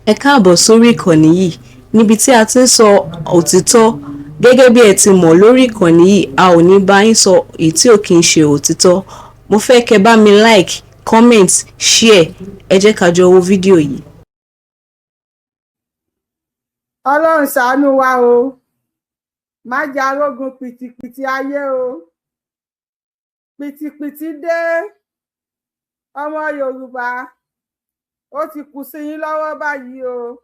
Ẹ káàbọ̀ sórí ìkànnì yìí níbi tí a ti ń sọ òtítọ́. Gẹ́gẹ́ bí ẹ ti mọ̀, lórí ìkànnì yìí, a ò ní bá yín sọ èyí tí ò kí ń ṣe òtítọ́. Mo fẹ́ kẹ́ bá mi like, comment, share. Ẹ jẹ́ ká jọ wo fídíò yìí. Ọlọ́run ṣàánú wa o, má jẹ́ arógun pìtìpìtì ayé o. Pìtìpìtì dé, ọmọ Yorùbá, ó ti kù sí yín lọ́wọ́ báyìí o.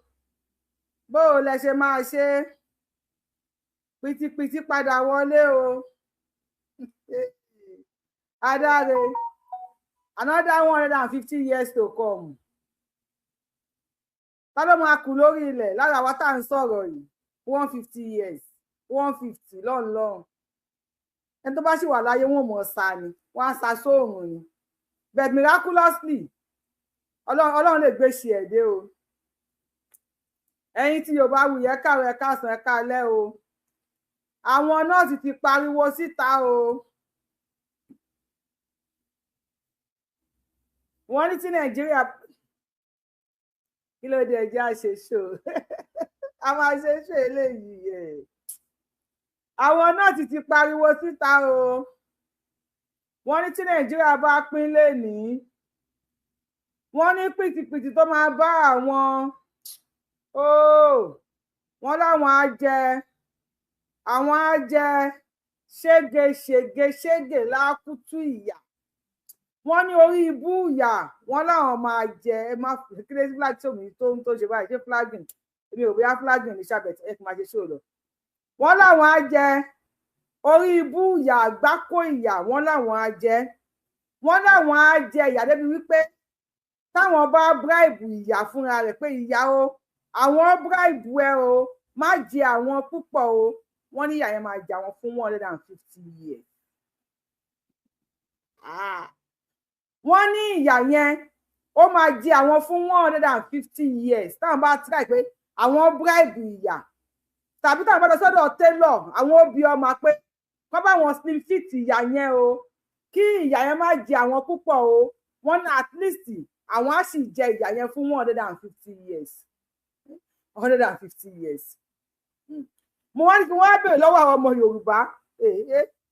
Bó o lẹ ṣe máa ṣe? Pìtìpìtì padà wọlé o. Adáre, another 150 years to come. Ta ló máa kù lórí ilẹ̀ lára wa tá à ń sọ̀rọ̀ yìí? 150 years, 150 lọ́nlọ́run. Ẹni tó bá sì wà láyé, wọn ò mọ̀ sá ni, wọ́n á sá sóòrùn ni. But miraculously, Ọlọ́run lè gbé ṣe ẹ̀ dé o. Ẹ̀yin tí Yorùbá wù yẹ, káàárọ̀, ẹ káàsán, ẹ káalẹ́ o. Àwọn nọ́ọ̀sì ti pariwo síta o. Wọ́n ní tí Nàìjíríà, kí ló dé? Ẹjẹ àṣẹ ṣò, a máa ṣe ṣe eléyìí ẹ. Àwọn nọ́ọ̀sì ti pariwo síta o. Wọ́n ní tí Nàìjíríà bá pín lénìí, wọ́n ní pìtìpìtì tó máa bá àwọn ooo. Wọ́n láwọn á jẹ, àwọn á jẹ ṣégeṣège ṣége lákùtù ìyà. Wọ́n ní orí ibú ìyà wọ́n láwọn máa jẹ. Ẹ má kí ló flag tó mi tó ń tó ṣe báyìí? Ṣé flagging? Èmi ò bóyá flagging ní sábẹ ẹ kí n máa ṣe ṣó lọ. Wọ́n láwọn á jẹ orí ibú ìyà, àgbákò ìyà. Wọ́n láwọn á jẹ, wọ́n láwọn á jẹ ìyà débi wípé táwọn bá bribe ìyà fúnra rẹ̀ pé ìyà o, àwọn bribe ẹ o, má jẹ àwọn púpọ̀ o, wọ́n ní ìyà yẹn máa jẹ àwọn fún 150 years. Wọ́n ní ìyà yẹn ó máa jẹ àwọn fún 150 years táwọn bá try pé àwọn bribe ìyà, tàbí táwọn bá lọ sọ́dọ̀ tailor, àwọn òbí ọmọ pé kọ́ bá wọn slim fit ìyà yẹn o, kí ìyà yẹn má jẹ àwọn púpọ̀ o. Wọ́n ní at least àwọn á sì jẹ ìyà yẹn fún 150 years, 150 years. Mo wá ní kí wọ́n á béèrè lọ́wọ́ àwọn ọmọ Yorùbá,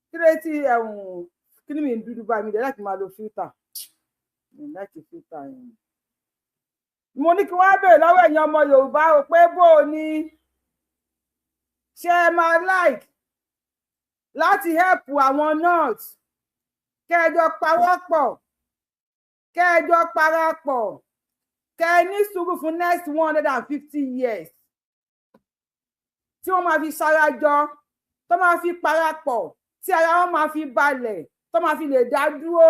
kí ló tí kí ni mi ń dúdú báyìí? Mi dẹ̀ láti máa lo filter, láti filter yẹn. Mo ní kí wọ́n á béèrè lọ́wọ́ ẹ̀yin ọmọ Yorùbá o pé bó o ní ṣé ẹ máa like láti help àwọn north, kẹjọ pawọ́pọ̀, kẹjọ parapọ̀, kẹ ní sùúrù fún next 150 years tí wọ́n máa fi ṣarajọ, tó máa fi parapọ̀, tí ara wọn máa fi balẹ̀, tó máa fi lè dá dúró.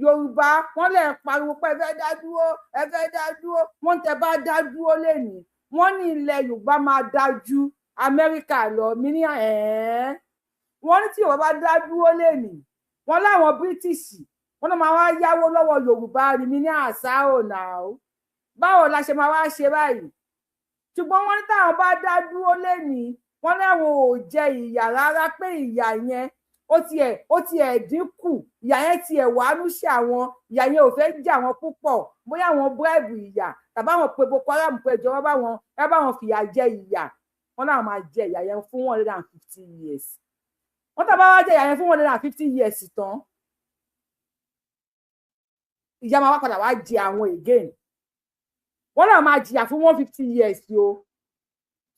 Yorùbá, wọ́n lè pariwo pé ẹ fẹ́ dá dúró, ẹ fẹ́ dá dúró. Wọ́n tẹ́ bá dá dúró lẹ́nìí, wọ́n ní ilẹ̀ Yorùbá máa dá ju Amẹ́ríkà lọ. Mí ní ẹ̀ẹ́n, wọ́n ní tí Yorùbá bá dá dúró lẹ́nìí, wọ́n láwọn British wọ́n náà máa wá yáwó lọ́wọ́ Yorùbá rí. Mi ní àṣà ò nà ó, báwo la ṣe máa wá ṣe báyìí? Ṣùgbọ́n wọ́n ní táwọn bá dá dúró lẹ́nìí, wọ́n láwọn ò jẹ ìyà rárá, pé ìyà yẹn ó tiẹ̀ dínkù, ìyà yẹn tiẹ̀ wàánú sí àwọn, ìyà yẹn ò fẹ́ jẹ àwọn púpọ̀. Bóyá àwọn bribe ìyà, tàbí àwọn pe Boko Haram pé ìjọba bá wọn, ẹ bá wọn fìyà jẹ ìyà. Wọ́n náà máa jẹ ìyà yẹn fún 150 years. Wọ́n tàbá wá jẹ ìyà yẹn fún 150 years tán, ìyà máa wá padà wá jẹ àwọn again. Wọ́n náà máa jìyà fún 150 years o,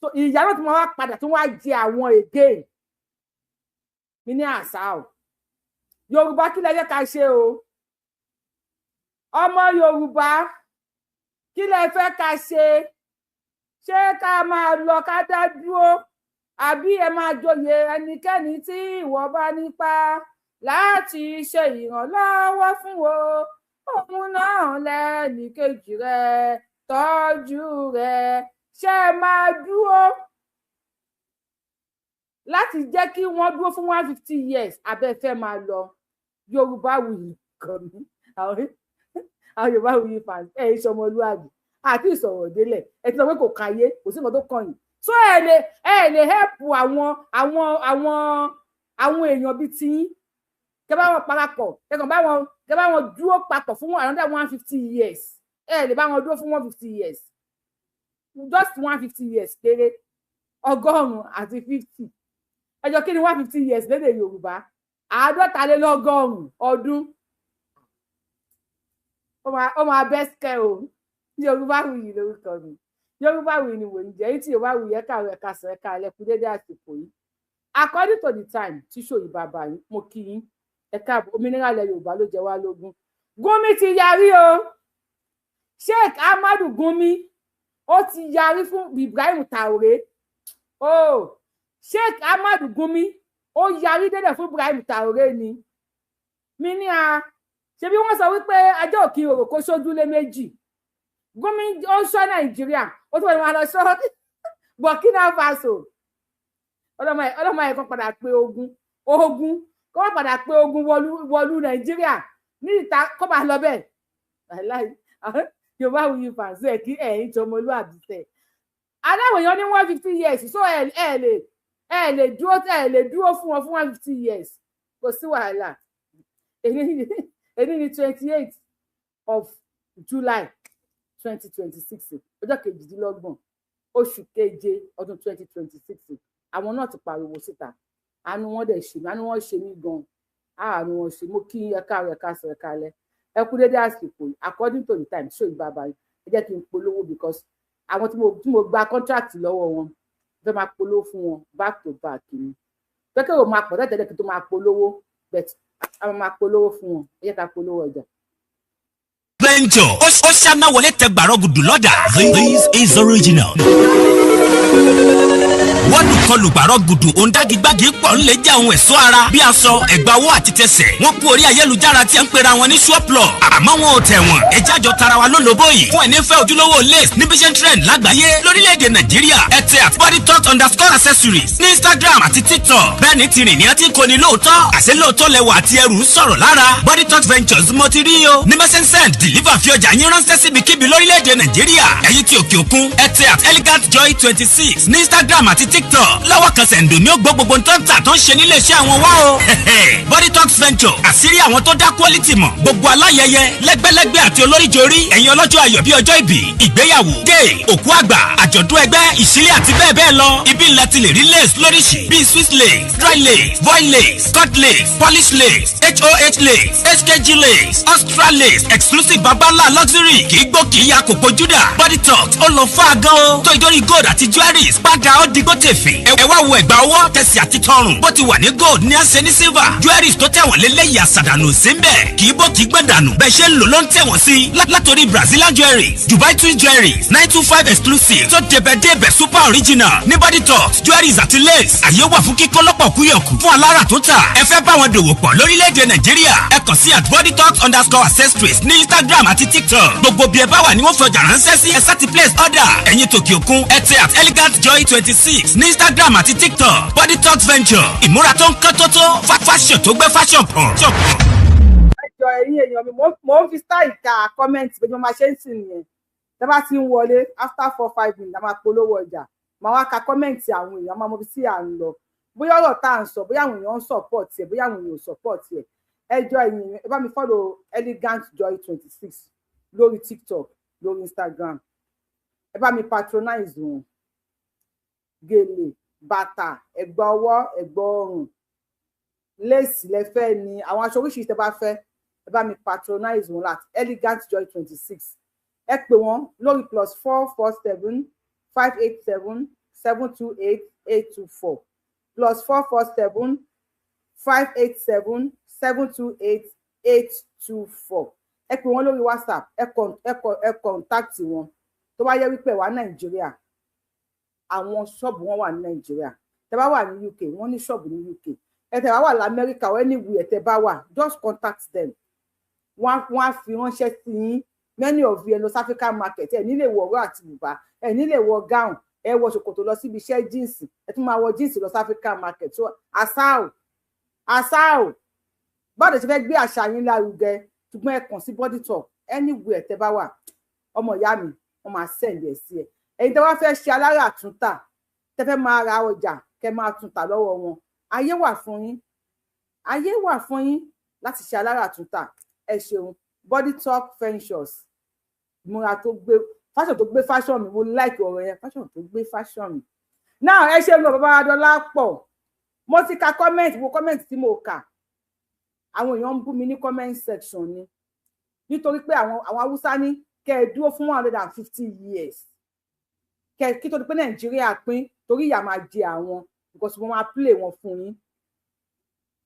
so ìyà náà tún máa wá padà tún wá jẹ àwọn again. Mi ní àṣà o. Yorùbá, kí lẹ fẹ́ ká ṣe o? Ọmọ Yorùbá, kí lẹ fẹ́ ká ṣe? Ṣé ká máa lọ, ká dá dúró, àbí ẹ máa joyè ẹnikẹ́ni tí ìwọ bá nípa láti ṣe ìrànlọ́wọ́ fún o, òun náà lẹ́nìkejì rẹ, tọ́jú rẹ? Ṣé ẹ máa dúró láti jẹ́ kí wọ́n dúró fún 150 years, abẹ́ fẹ́ máa lọ? Yorùbá wuyì kàn mí. Àwọn Yorùbá wuyì fans, ẹ ń ṣọmọlúwàbí àti ìsọ̀rọ̀ délẹ̀. Ẹ ti sọ pé kò káyé, kò sí nǹkan tó kàn yín. So ẹ lè help àwọn èèyàn bíi tiyín, kẹ bá wọn parapọ̀, kẹ kàn bá wọn, kẹ bá wọn dúró papọ̀ fún another 150 years. Ẹ lè bá wọn dúró fún 150 years. Just 150 years péré, 150. Ẹjọ́, kí ni 150 years lédè Yorùbá? 150 ọdún. Ó máa bẹ́ sikẹ́ o. Yorùbá Wuyì lórúkọ mi, Yorùbá Wuyì ni wò ń jẹ́. Tí Yorùbá Wuyì, ẹ̀ka ẹ̀ka sọ ẹ̀ka ẹ̀kú dédé àsìkò yìí, according to the time tí ṣòyí bàbá yín. Mo kí yín, ẹ káàbọ̀. Òmìnira ilẹ̀ Yorùbá ló jẹ wá lógún. Gumi ti yarí o. Sheikh Ahmadu Gumi, ó ti yarí fún Ibrahim Traoré o. Sheikh Ahmadu Gumi, ó yarí dédé fún Ibrahim Traoré ni. Mi ní a ṣebí wọ́n sọ wípé ajá òkè òrò kó sójúlé méjì. Gumi, ó ń sọ Nàìjíríà, ó tún wọn lọ sọ Burkina Faso. Ọlọmọ ẹ̀ kan padà pé ogun, ogun kó wọ́n padà pé ogun wọlú Nàìjíríà ní ìta, kó máa lọ bẹ́ẹ̀. Yorùbá Wuyi fàǹsẹ̀ ẹ̀ kí ẹ̀yin tọmọlúàbí tẹ̀ aláwọ̀ èèyàn ní 150 years. So ẹ lè dúró, ẹ lè dúró fún wọn fún 150 years, kò sí wàhálà. Èyí ni 28 of July 2026, ọjọ́ 28 oṣù keje ọdún 2026. Àwọn náà ti pariwo síta. Àánú wọn dẹ̀ ṣe mí, àánú wọn ṣe mí gan, àánú wọn ṣe. Mo kí ẹ káàárọ̀, ẹ káàsán, ẹ káalẹ́, ẹ kú dédé àsìkò yìí, according to the time. Ṣó ìbàbà yìí, ẹ jẹ́ kí n polówó because àwọn tí mo gba contract lọ́wọ́ wọn fẹ́ máa polówó fún wọn back to back ni. Pẹ́kẹ́ ò máa pọ̀ tẹ́tẹ́lẹ̀ kí n tó máa polówó, but a máa polówó fún wọn. Ẹ jẹ́ ká polówó ọjà. Venture ó ṣáná wọlé tẹ gbàrọ̀ gùdù lọ́dà. This is original. Wọ́n kọlù gbàrọ̀ gùdù òǹdàgígbàgì pọ̀ ńlẹ̀ jẹ́ àwọn ẹ̀ṣọ́ ara bí aṣọ, ẹ̀gbà ọwọ́ àti tẹsẹ̀. Wọ́n kú orí ayélujára tí ń pera wọn ní ṣọ́plọ̀, àmọ́ wọn ò tẹ̀ wọ́n. Ẹjẹ́ àjọ tara wa lólobó yìí fún ẹni fẹ́ ojúlówó lace níbi ṣe ń trend lágbàáyé lórílẹ̀‐èdè Nàìjíríà. Ẹ tẹ @bodytalk_accessories ní Instagram àti TikTok. Bẹ́ẹ̀ ni tìrìn ní ẹtí kò ní lóòótọ́, àṣẹ lóòótọ́ lẹwà àti ẹrù ń sọ̀rọ̀ lára. Body Talk Ventures, mo ti rí o ní message, send, deliver, fi ọjà yín ránṣẹ́ síbikíbi lórílẹ̀‐èdè Nàìjíríà. Ẹ̀yin tí òkè òkun, ẹ tẹ @elegantjoy26 ní Instagram àti TikTok. Lọ́wọ́ kan sẹ̀ǹdò ní ó gbọ́ gbogbo tó ń tà tó ń ṣe nílé iṣẹ́ àwọn wá o. Body Talk Venture, àṣírí àwọn tó dá quality mọ̀. Gbogbo aláyẹyẹ lẹ́gbẹ́lẹ́gbẹ́ àti olóríjorí, ẹ̀yin ọlọ́jọ́ ayọ̀ bíi ọjọ́ ìbí, ìgbéyàwó, dé òkú àgbà, àjọ̀dún ẹgbẹ́, ìṣílẹ̀ àti bẹ́ẹ̀ bẹ́ẹ̀ lọ, ibi ńlá ti lè rí lace lóríṣìí bíi Swiss lace, dry lace, voile lace, cut lace, polish lace, hoh lace, hkg lace, extra lace, exclusive, babalá luxury, kì í gbó, kì í ya, kòkó juda. Body Talk, ó lọ fáa gan o. Tó ìdórí gold àti jewelries padà, ó digbó tèfè. Ẹ wá wo ẹ̀gbà ọwọ́, tẹsí àti tọrùn. Bó ti wà ní gold ní àṣẹ ní silver. Jewelries tó tẹ̀wọ̀n lélẹ́yìí, àṣàdànù sí ń bẹ̀, kì í bó, kì í gbọ̀n dànù. Bẹ́ẹ̀ ṣe ń lò ló ń tẹ̀wọ̀n sí. Látòrí Brazilian jewelries, Dubai twin jewelries, 925 exclusive, tó débẹ̀ débẹ̀, super original ní Body Talk jewelries àti lace. Àyè wà fún kíkọ́ lọ́pọ̀ kúyọ̀kù fún alára tó tà. Ẹ fẹ́ bá wọn dòwò pọ̀ lórílẹ̀‐èdè Nàìjíríà, ẹ kàn sí @bodytalk_accessories ní Instagram àti TikTok. Gbogbo bí ẹ bá wà ní wọ́n fọjà ránṣẹ́ sí. Ẹ sá ti place order. Ẹ̀yin tòkè òkun, ẹ tẹ @elegantjoy26 ní Instagram àti TikTok. Body Talk Venture, ìmúra tó ń kán tó tó, fashion tó gbé fashion pọ̀. Ẹjọ, ẹ̀yin èèyàn mi, mo ń fi style ka comment bí mo máa ṣe ń sìn nìyẹn. Tẹ́ bá ti ń wọlé, after 4-5 minutes, a máa polówó ọjà, máa wá ka comment àwọn èèyàn, máa mọ bí sí à ń lọ, bóyá ọ̀rọ̀ tá à ń sọ, bóyá àwọn èèyàn ń support ẹ̀, bóyá àwọn èèyàn ò support ẹ̀. Ẹjọ, ẹ̀yin ẹ bá mi follow Elegant Joy 26 lórí TikTok, lórí Instagram. Ẹ bá mi patronize wọn. Gèlè, bàtà, ẹ̀gbà ọwọ́, ẹ̀gbà ọrùn, lace lẹ́fẹ́ ni, àwọn aṣọ oríṣiríṣi tẹ́ bá fẹ́, ẹ bá mi patronize wọn láti Elegant Joy 26. Ẹ pè wọ́n lórí +447 587 728 824, +447 587 728 824. Ẹ pè wọ́n lórí WhatsApp, ẹ contact wọn. Tó bá yẹ wípé wà Nàìjíríà, àwọn ṣọ́ọ̀bù wọn wà ní Nàìjíríà. Tẹ́ bá wà ní UK, wọ́n ní ṣọ́ọ̀bù ní UK. Ẹ tẹ́ bá wà lamẹ́ríkà or anywhere tẹ́ bá wà, just contact them, wọ́n á fi ránṣẹ́ sí yín. Many of you, ẹ lọ sí African market, ẹ nílè wọ ọ̀rọ̀ àti bùbá, ẹ nílè wọ gown, ẹ wọ ṣòkòtò lọ síbi iṣẹ́, jeans, ẹ tún máa wọ jeans lọ sí African market. So àṣà ò, àṣà ò, báwo ṣe fẹ́ gbé àṣà yín lárugẹ? Ṣùgbọ́n ẹ kàn sí Body Talk anywhere tẹ́ bá wà, ọmọ ìyá mi, wọ́n máa send ẹ̀ sí ẹ. Ẹ̀yin tẹ́ wá fẹ́ ṣe alára àtúntà, tẹ́ fẹ́ máa ra ọjà kẹ́ máa tún tà lọ́wọ́ wọn, ayé wà fún yín, ayé wà fún yín láti ṣe alára àtúntà. Ẹ ṣeun. Body Talk Ventures, ìmúra tó gbé. Fashion tó gbé fashion mi. Mo like ọ̀rọ̀ yẹn, fashion tó gbé fashion mi. Now, ẹ ṣe lọ, bàbá Adọ́lá pọ̀. Mo ti ka comment, wo comment tí mo kà. Àwọn èèyàn ń bú mi ní comment section ni, nítorí pé àwọn Haúsá ní kẹ́ ẹ dúró fún 150 years kẹ́ kí tó di pé Nàìjíríà pín, torí ìyà máa jẹ àwọn, because mo máa play wọn fún yín.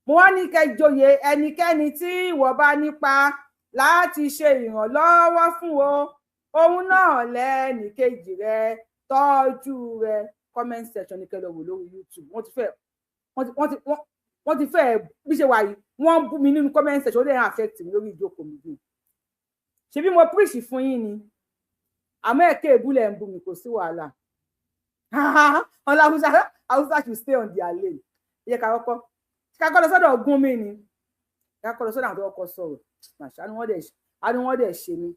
Mo wá ní kẹ́ joyè ẹnikẹ́ni tí ìwọ bá nípa láti ṣe ìrànlọ́wọ́ fún o, òun náà lẹ́nìkejì rẹ, tọ́jú rẹ. Comment section ní kẹ́ lọ wò lórí YouTube. Wọ́n ti fẹ́ bí ṣe wà yìí, wọ́n ń bú mi nínú comment section. Ó lè affect mi lórí ìjókòó mi bí. Ṣebí mo preach fún yín ni, àmọ́ ẹ̀kẹ́ ìbúlẹ̀ ń bú mi, kò sí wàhálà. Ọlá Haúsá, Haúsá should stay on their lane. Ẹ jẹ́ ká kọ́ lọ sọ́dọ̀ Gúnmi ni, ká kọ́ lọ sọ́dọ̀ àwọn tó kọ́kọ́ sọ̀rọ̀. Màṣá ni wọ́n dẹ̀ ṣe mí.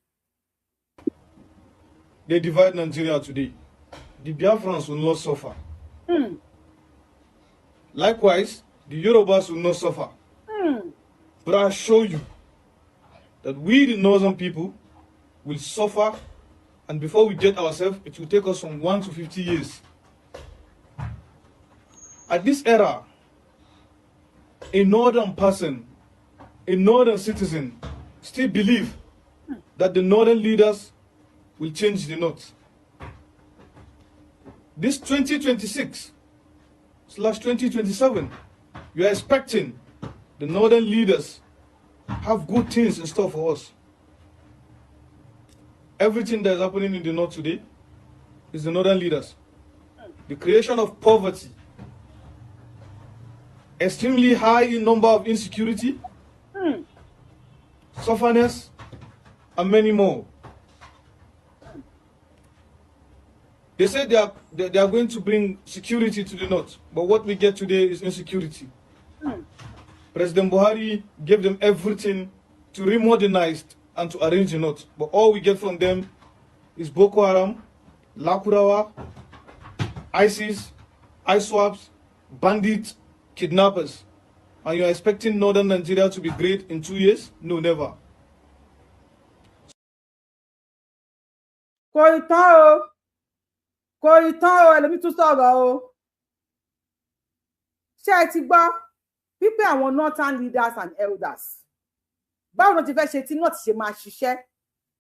They divide Nigeria today. The Biafrans will not suffer. Likewise, the Yorubas will not suffer. But I assure you that we, the northern people, will suffer, and before we get ourselves, it will take us from 1 to 50 years. At this era, a northern person, a northern citizen, still believe that the northern leaders will change the north. This 2026/2027, you are expecting the northern leaders have good things in store for us. Everything that is happening in the north today is the northern leaders. The creation of poverty, extremely high in number of insecurity, sufferness, and many more. They say they are going to bring security to the north, but what we get today is insecurity. President Buhari gave them everything to remodernize and to arrange the north, but all we get from them is Boko Haram, Lakurawa, ISIS, ISWAPs, bandits, kidnappers. And you are expecting northern Nigeria to be great in 2 years? No, never. Kò ì tán o, kò ì tán o. Ẹlòmíì tún sọ̀rọ̀ o. Ṣé ẹ ti gbọ́ wípé àwọn northern leaders and elders, báwo ló ti fẹ́ ṣe tí north ṣe máa ṣiṣẹ́?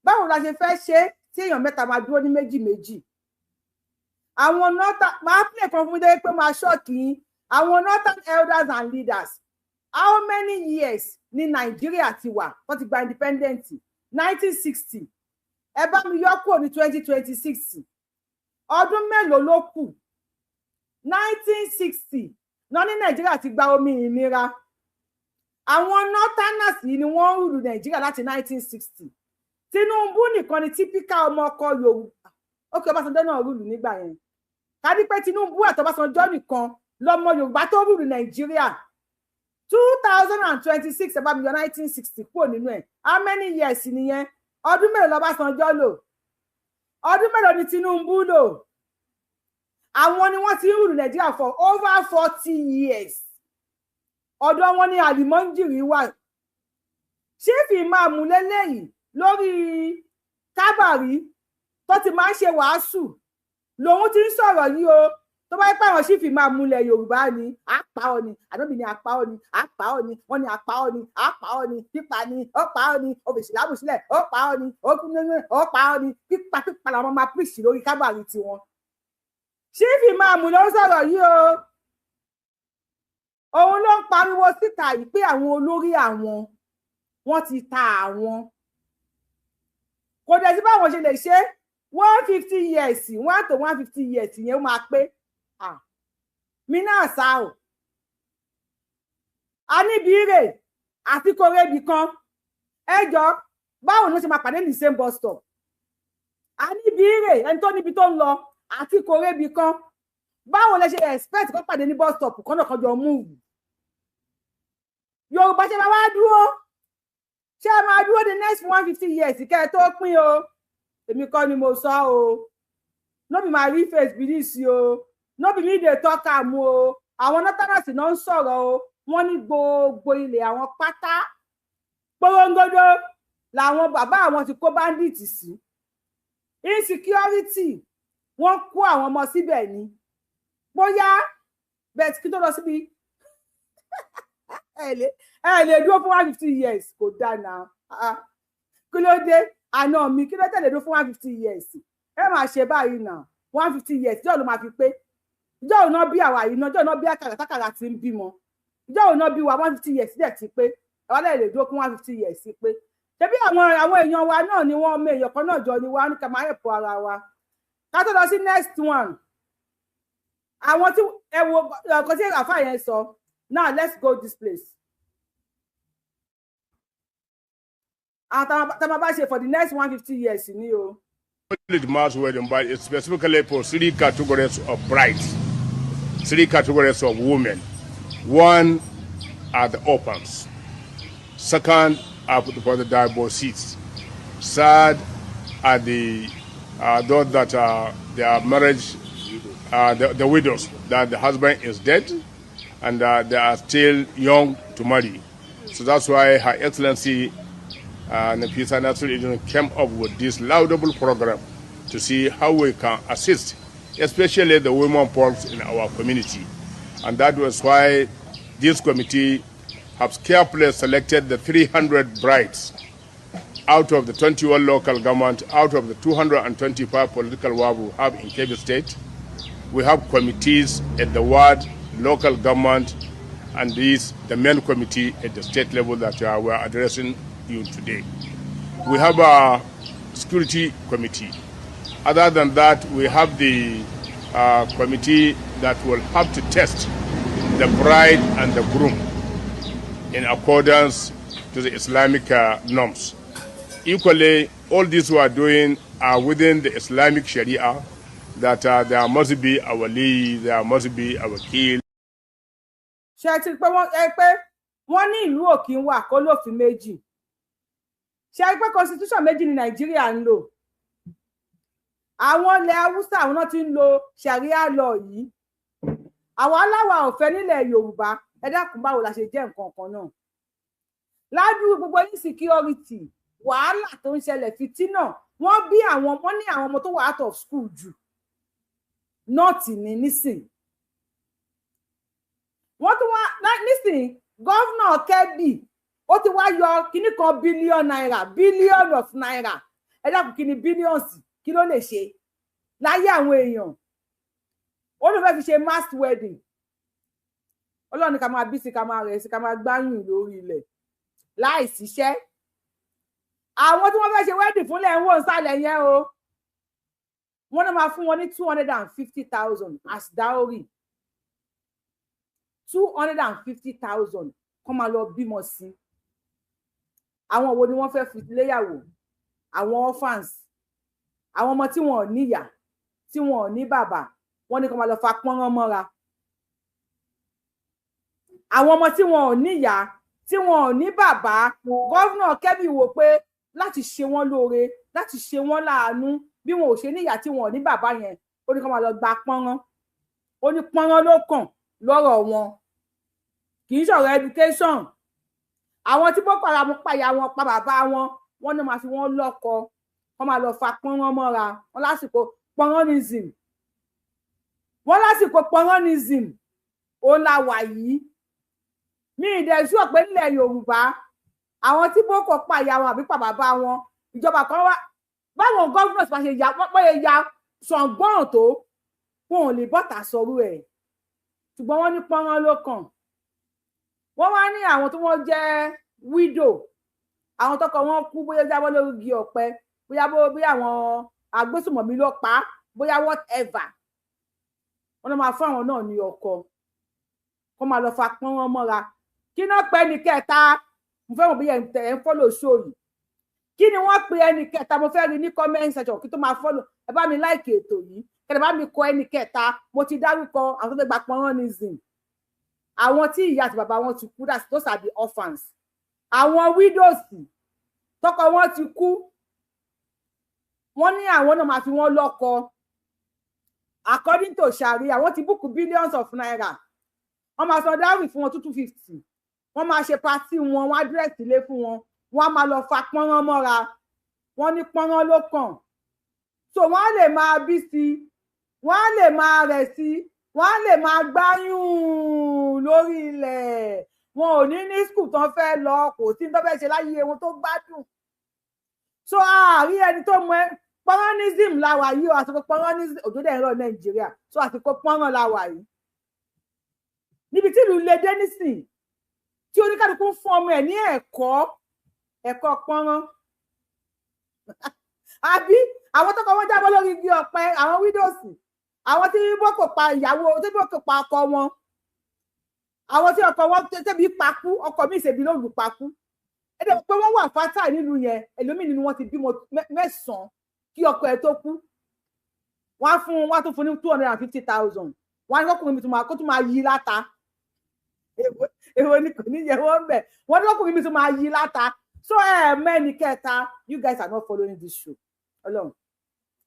Báwo la ṣe fẹ́ ṣe tí èèyàn mẹ́ta máa dúró ní méjì méjì? Àwọn northern máa play kan fún mi dé pé máa shock yín. Àwọn northern elders and leaders, how many years ní Nàìjíríà ti wà? Wọ́n ti gba independent 1960. Ẹ bá mi yọ kúrò ní 2026, ọdún mélòó ló kù? 1960 náà ní Nàìjíríà ti gba òmìnira. Àwọn northerners yìí ni wọ́n ń rule Nàìjíríà láti 1960. Tinubu nìkan ni typical ọmọ ọkọ Yorùbá. Ókè, Ọbásanjọ́ náà rule nígbà yẹn. Ká ní pé Tinubu àtọbásanjọ́ nìkan lọmọ Yorùbá tó rule Nàìjíríà. 2026, ẹ bá mi yọ 1960 kúrò nínú ẹ̀, how many years nìyẹn? Ọdún mélòó lọ́básanjọ́ lò? Ọdún mélòó ni Tinubu lò? Àwọn ni wọ́n ti ń rule Nàìjíríà for over 40 years. Ọ̀dọ̀ wọn ni àlìmọ́ńjìrì wà. Chief Imam lélẹ́yìí lórí kábàrí tó ti máa ń ṣe wàásù lòun ti ń sọ̀rọ̀ yìí o. Tó bá yẹ pé àwọn chief imam ilẹ̀ Yorùbá ni, àpá ọ ni, àdóbì ni, àpá ọ ni, àpá ọ ni, wọ́n ní àpá ọ ni, àpá ọ ni, pípa ni, ó pa ọ ni, ó fi ìsìlámù sílẹ̀, ó pa ọ ni, ó kú nínú, ó pa ọ ni, pípa pípa làwọn máa píríṣì lórí kábàrí tiwọn. Chief Imam ló ń sọ̀rọ̀ yìí o. Òun ló ń pariwo síta yìí pé àwọn olórí àwọn, wọ́n ti ta àwọn. Kò dẹ̀ sí báwọn ṣe lè ṣe 150 years, 1 to 150 years yẹn, ó máa pé mi náà sá o. A níbi ire àti kórèbì kan. Ẹ jọ, báwo ni wọ́n ṣe máa pàdé ní same bus stop? A níbi ire, ẹni tó níbi tó ń lọ àti kórèbì kan, báwo lẹ ṣe expect kó pàdé ní bus stop kan náà, kan jọ move? Yorùbá, ṣe máa wá dúró? Ṣé ẹ máa dúró the next 150 years kẹ́ ẹ tó pín o? Èmi kọ́ ni mo sọ o. No be my real face be this o. No be me dey talk am o. Àwọn northerners náà ń sọ̀rọ̀ o. Wọ́n ní gbogbo ilẹ̀ àwọn pátá porongodo làwọn bàbá àwọn ti kó bandit sí. Insecurity, wọ́n kó àwọn ọmọ síbẹ̀ ni bóyá bẹ́ẹ̀. Kí tó lọ síbi, ẹ lè dúró fún 150 years, kò dáa náà. Kí ló dé, àná mi? Kí ló tẹ̀lé dúró fún 150 years? Ẹ máa ṣe báyìí náà, 150 years ìjọ́ ló máa fi pé. Ìjọ́ òun náà bí àwa yìí náà, ìjọ́ òun náà bí àkàrà tákàrà ti ń bímọ, ìjọ́ òun náà bí wa. 150 years dẹ̀ ti pé, àwa lè lè dúró fún 150 years pé. Ṣebí àwọn èèyàn wa náà ni wọ́n, ọmọ èèyàn kan náà jọ ni wa, ní ká máa ẹ̀pọ̀ ara wa. Ká tó lọ sí next one, àwọn tí ẹ wo ọkọ tí àfa yẹn sọ. Now let's go this place. Àwọn tá a bá ṣe for the next 150 years ni o. It mass wedding, but it's specifically for three categories of brides, three categories of women. One are the orphans. Second are for the divorcees. Third are the those that are their marriage, the widows, that the husband is dead and they are still young to marry. So that's why Her Excellency Nafisa Nasir came up with this laudable program to see how we can assist, especially the women folks in our community. And that was why this committee has carefully selected the 300 brides out of the 21 local government, out of the 225 political wards we have in Kebbi State. We have committees at the ward, local government, and these, the main committee at the state level that we are addressing you today. We have a security committee. Other than that, we have the committee that will have to test the bride and the groom in accordance to the Islamic norms. Equally, all these we are doing are within the Islamic Sharia, that there must be a wali, there must be a wakil. Ṣe ti pé wọ́n ẹ pé wọ́n ní ìlú òkè wà kó lófin méjì? Ṣe pé constitution méjì ní Nàìjíríà ń lò? Àwọn ilẹ̀ Haúsá, àwọn náà ti ń lo Sharia law yìí. Àwọn aláwa ọ̀fẹ́ nílẹ̀ Yorùbá. Ẹ dákun, báwo la ṣe jẹ́ nǹkan kan náà ládùúgbò? Gbogbo insecurity, wàhálà tó ń ṣẹlẹ̀, fìtínà, wọ́n bí àwọn, wọ́n ní àwọn ọmọ tó wà out of school jù north ní nísìn. Wọ́n tún wá nísìn, governor Kebbi, ó ti wá yọ kíní kan billion naira, billion of naira. Ẹ dákun, kí ni billions? Kí ló lè ṣe láyé àwọn èèyàn? Ó ló fẹ́ fi ṣe mass wedding. Ọlọ́run ní ká máa bí sí, ká máa rẹ̀ sí, ká máa gbáyùn lórí ilẹ̀ láì síṣẹ́. Àwọn tí wọ́n fẹ́ ṣe wedding fúnlẹ̀ ń wò ń sàlẹ̀ yẹn o. Wọ́n náà máa fún wọn ní 250,000 as dowry, 250,000, kọ́ máa lọ bímọ sí. Àwọn wo ni wọ́n fẹ́ fi léyàwó? Àwọn orphans, àwọn ọmọ tí wọn ò níyà, tí wọn ò ní bàbá. Wọ́n ní kó máa lọ fa pọ́nrán mọ́ra. Àwọn ọmọ tí wọn ò níyà, tí wọn ò ní bàbá, governor Kebbi wò pé láti ṣe wọ́n lóore, láti ṣe wọ́n láàánú, bí wọn ò ṣe níyà, tí wọn ò ní bàbá yẹn, ó ní kó máa lọ gba pọ́nrán. Ó ní pọ́nrán ló kàn lọ́rọ̀ wọn, kì í ṣọ̀rọ̀ education. Àwọn tí Boko Haram pàyà wọn, pa bàbá wọn, wọn náà máa fi wọn lọ́kọ, wọn máa lọ fa pọ́nrán mọ́ra wọn. Lásìkò pọ́nrọ́nism, wọn lásìkò pọ́nrọ́nism òun la wà yìí. Mi ìdẹ̀ sí ọ̀pẹ nílẹ̀ Yorùbá, àwọn tí Boko pàyà wọn àbí pa bàbá wọn, ìjọba kan wá báwọn governors bá ṣe ya, wọ́n yẹ ya ṣọ̀ngbọ́n tó, wọn ò lè bọ́tà sọ̀rọ̀ ẹ̀. Ṣùgbọ́n wọ́n ní pọ́nrán ló kàn. Wọ́n wá ní àwọn tí wọ́n jẹ́ widow, àwọn tọkọ wọn kú, bóyá jábọ́ lórí igi ọ̀pẹ, bóyá bóyá àwọn agbésùmọ̀mí ló pa á, bóyá whatever, wọ́n lọ máa fún àwọn náà ní ọkọ, kó máa lọ fa pọ́nrán mọ́ra. Kí náà pẹ́ ní kẹta? Mo fẹ́ mọ̀ bí ẹ̀ ń follow show yìí. Kí ni wọ́n pe ẹnì kẹta? Mo fẹ́ rí ní comment section. Kí tó máa follow, ẹ bá mi like ètò yìí, kẹ́ ẹ bá mi kọ ẹnì kẹta. Mo ti dárúkọ àwọn tó fẹ́ gba pọ́nrọ́nism: àwọn tí ìyá àti bàbá wọn ti kú, that's those are the orphans; àwọn widows tọkọ wọn ti kú, wọ́n ní àwọn náà máa fi wọ́n lọ́kọ according to Sharia. Wọ́n ti book billions of naira. Wọ́n máa san dowry fún wọn, 2 250. Wọ́n máa ṣe party wọn, wọ́n á dress ilé fún wọn, wọ́n á máa lọ fa pọ́nrán mọ́ra. Wọ́n ní pọ́nrán ló kàn. So wọ́n á lè máa bí sí, wọ́n á lè máa rẹ̀ sí, wọ́n á lè máa gbáyùn lórí ilẹ̀. Wọn ò ní ní school tán fẹ́ lọ, kò sí ní tó fẹ́ ṣe láyé wọn tó gbádùn. So àárí ẹni tó mọ pọ́nrọ́nism la wà yìí o. Àsìkò pọ́nrọ́nism, òjò dẹ̀ ń rọ̀ Nàìjíríà, so àsìkò pọ́nrán la wà yìí. Níbi tí ìlú lè dé nísìn, tí oníkálukú ń fún ọmọ ẹ̀ ní ẹ̀kọ́, ẹ̀kọ́ pọ́nrán, àbí àwọn tó kọ wọn jábọ́ lórí igi ọ̀pẹ, àwọn widows, àwọn tí boko pa ìyàwó, tí boko pa ọkọ wọn, àwọn tí ọkọ wọn tẹbi pakú, ọkọ mi ìṣèbí lóru pakú. Ẹ dẹ̀ pé wọ́n wà fátà nílùú yẹn. Ẹlòmíì nínú wọn ti bímọ mẹ́sàn-án kí ọkọ ẹ̀ tó kú. Wọ́n á fún, wọ́n á tún fún ní 250,000. Wọ́n á ní kọkùnrin mi tún máa kó tún máa yí láta. Èwo ni kò ní yẹ wọ́n bẹ̀? Wọ́n ní kọkùnrin mi tún máa yí láta. So ẹ mẹ́ni kẹta, you guys are not following this show. Ọlọ́run,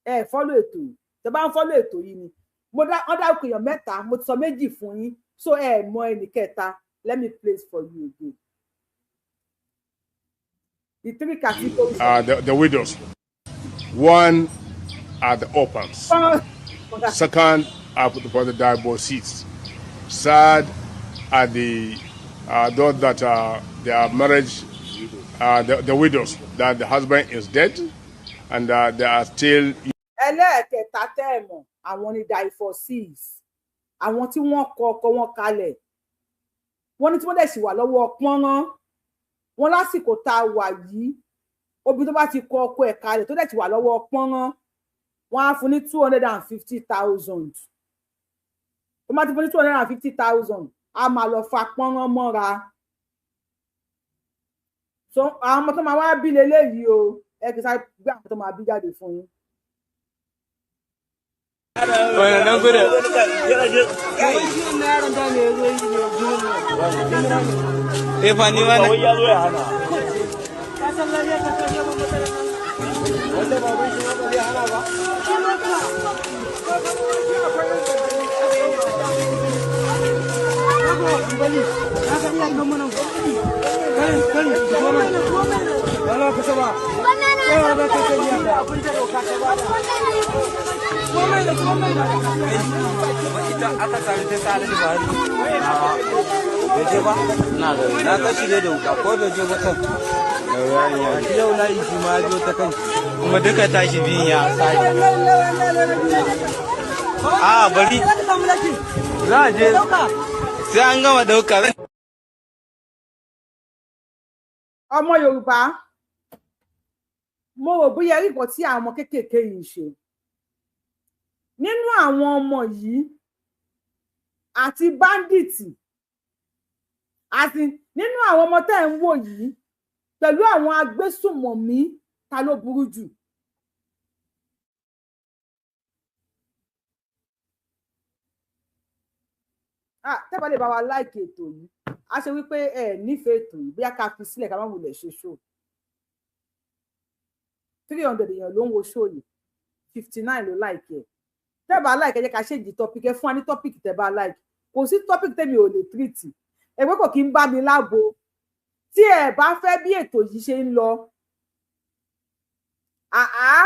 ẹ follow ètò yìí. Tẹ bá ń follow ètò yìí ni mo dá, wọ́n dárúkọ èèyàn mẹ́ta, mo ti sọ méjì fún yín, so ẹ mọ ẹnì kẹta. Let me place for you again the three categories. The widows. One are the orphans. Second are for the divorcees. Third are the those that are their marriage, the widows that the husband is dead and they are still Ẹlẹ́ẹ̀kẹta tẹ́ ẹ̀ mọ̀, àwọn ni divorcees, àwọn tí wọ́n kọ ọkọ wọn kalẹ̀, wọ́n ní tí wọ́n dẹ̀ sì wà lọ́wọ́ pọ́nrán wọn lásìkò tá a wà yìí. Obìnrin tó bá ti kọ ọkọ ẹ̀ kalẹ̀, tó dẹ̀ ti wà lọ́wọ́ pọ́nrán, wọ́n á fún ní 250,000. Tó bá ti fún ní 250,000, á máa lọ fa pọ́nrán mọ́ra. So àwọn ọmọ tó máa wá bí leléyìí o, ẹ kì í sáré gbé àwọn tó máa bí jáde fún yín. Wannan gudun. Eh fa ni wannan. Wanda baban shi ma ba zai hana ba. Ita aka sami ta sa Alhaji Buhari. Bai je ba? Na kashi dai da wuka ko bai je ba kan. Yau layi shi ma ya biyo ta kan. Kuma duka tashi biyun ya sake. A bari. Za a je. Sai an gama dauka. Ọmọ Yorùbá, mo rò bóyá rí nǹkan tí àwọn ọmọ kéékèèké yìí ń ṣe. Nínú àwọn ọmọ yìí àti bandit, àti nínú àwọn ọmọ tẹ́ ẹ̀ ń wò yìí pẹ̀lú àwọn agbésùmọ̀mí, ta ló burú jù? Ah, tẹ́ bá lè bá wa like ètò yìí, a ṣe wípé ẹ nífẹ̀ẹ́ ètò yìí, bóyá ká fi sílẹ̀, ká má wulẹ̀ ṣe show. 300 èèyàn ló ń wo show yìí, 59 ló like ẹ̀. Tẹ́ bá like, ẹ jẹ́ ká ṣèjì topic. Ẹ fún wa ní topic tẹ́ bá like. Kò sí topic tẹ́mi ò lè treat. Ẹgbẹ́ kò kí ń bá mi lábo. Tí ẹ bá fẹ́ bí ètò yìí ṣe ń lọ, àá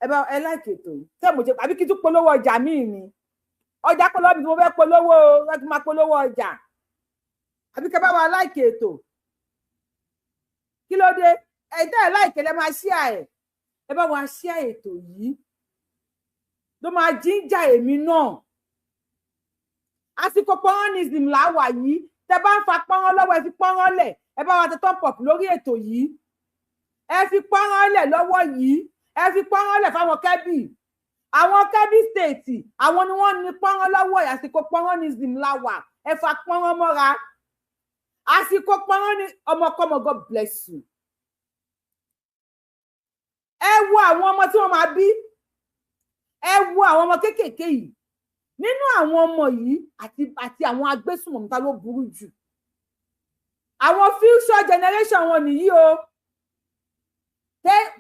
ẹ bá ẹ like ètò yìí tẹ́ mo ṣe, àbí kí tún polówó ọjà míì ni? Ọjà polówó mi tí mo fẹ́ polówó o, láti máa polówó ọjà, àbí kẹ́ bá wa like ètò? Kí ló dé ẹ tẹ́ ẹ like? Lẹ máa share ẹ. Ẹ bá wa share ètò yìí, ló máa jíjà èmi náà. Àsìkò pọ́nrọ́nism là wà yìí. Tẹ́ bá ń fa pọ́nrán lọ́wọ́, ẹ fi pọ́nrán lẹ̀. Ẹ bá wa tẹ top up lórí ètò yìí. Ẹ fi pọ́nrán lẹ̀ lọ́wọ́ yìí. Ẹ fi pọ́nrán lẹ̀ fáwọn Kẹ́bì, àwọn Kẹ́bì State, àwọn ni wọ́n ní pọ́nrán lọ́wọ́ yìí. Àsìkò pọ́nrọ́nism là wà. Ẹ fa pọ́nrán mọ́ra. Àsìkò pọ́nrán ni ọmọkọ́mọ. God bless you. Ẹ wo àwọn ọmọ tí wọ́n máa bí. Ẹ wo àwọn ọmọ kéékèèké yìí. Nínú àwọn ọmọ yìí àti àwọn agbésùnmọ̀mí, ta ló burú jù? Àwọn future generation wọn nìyí o,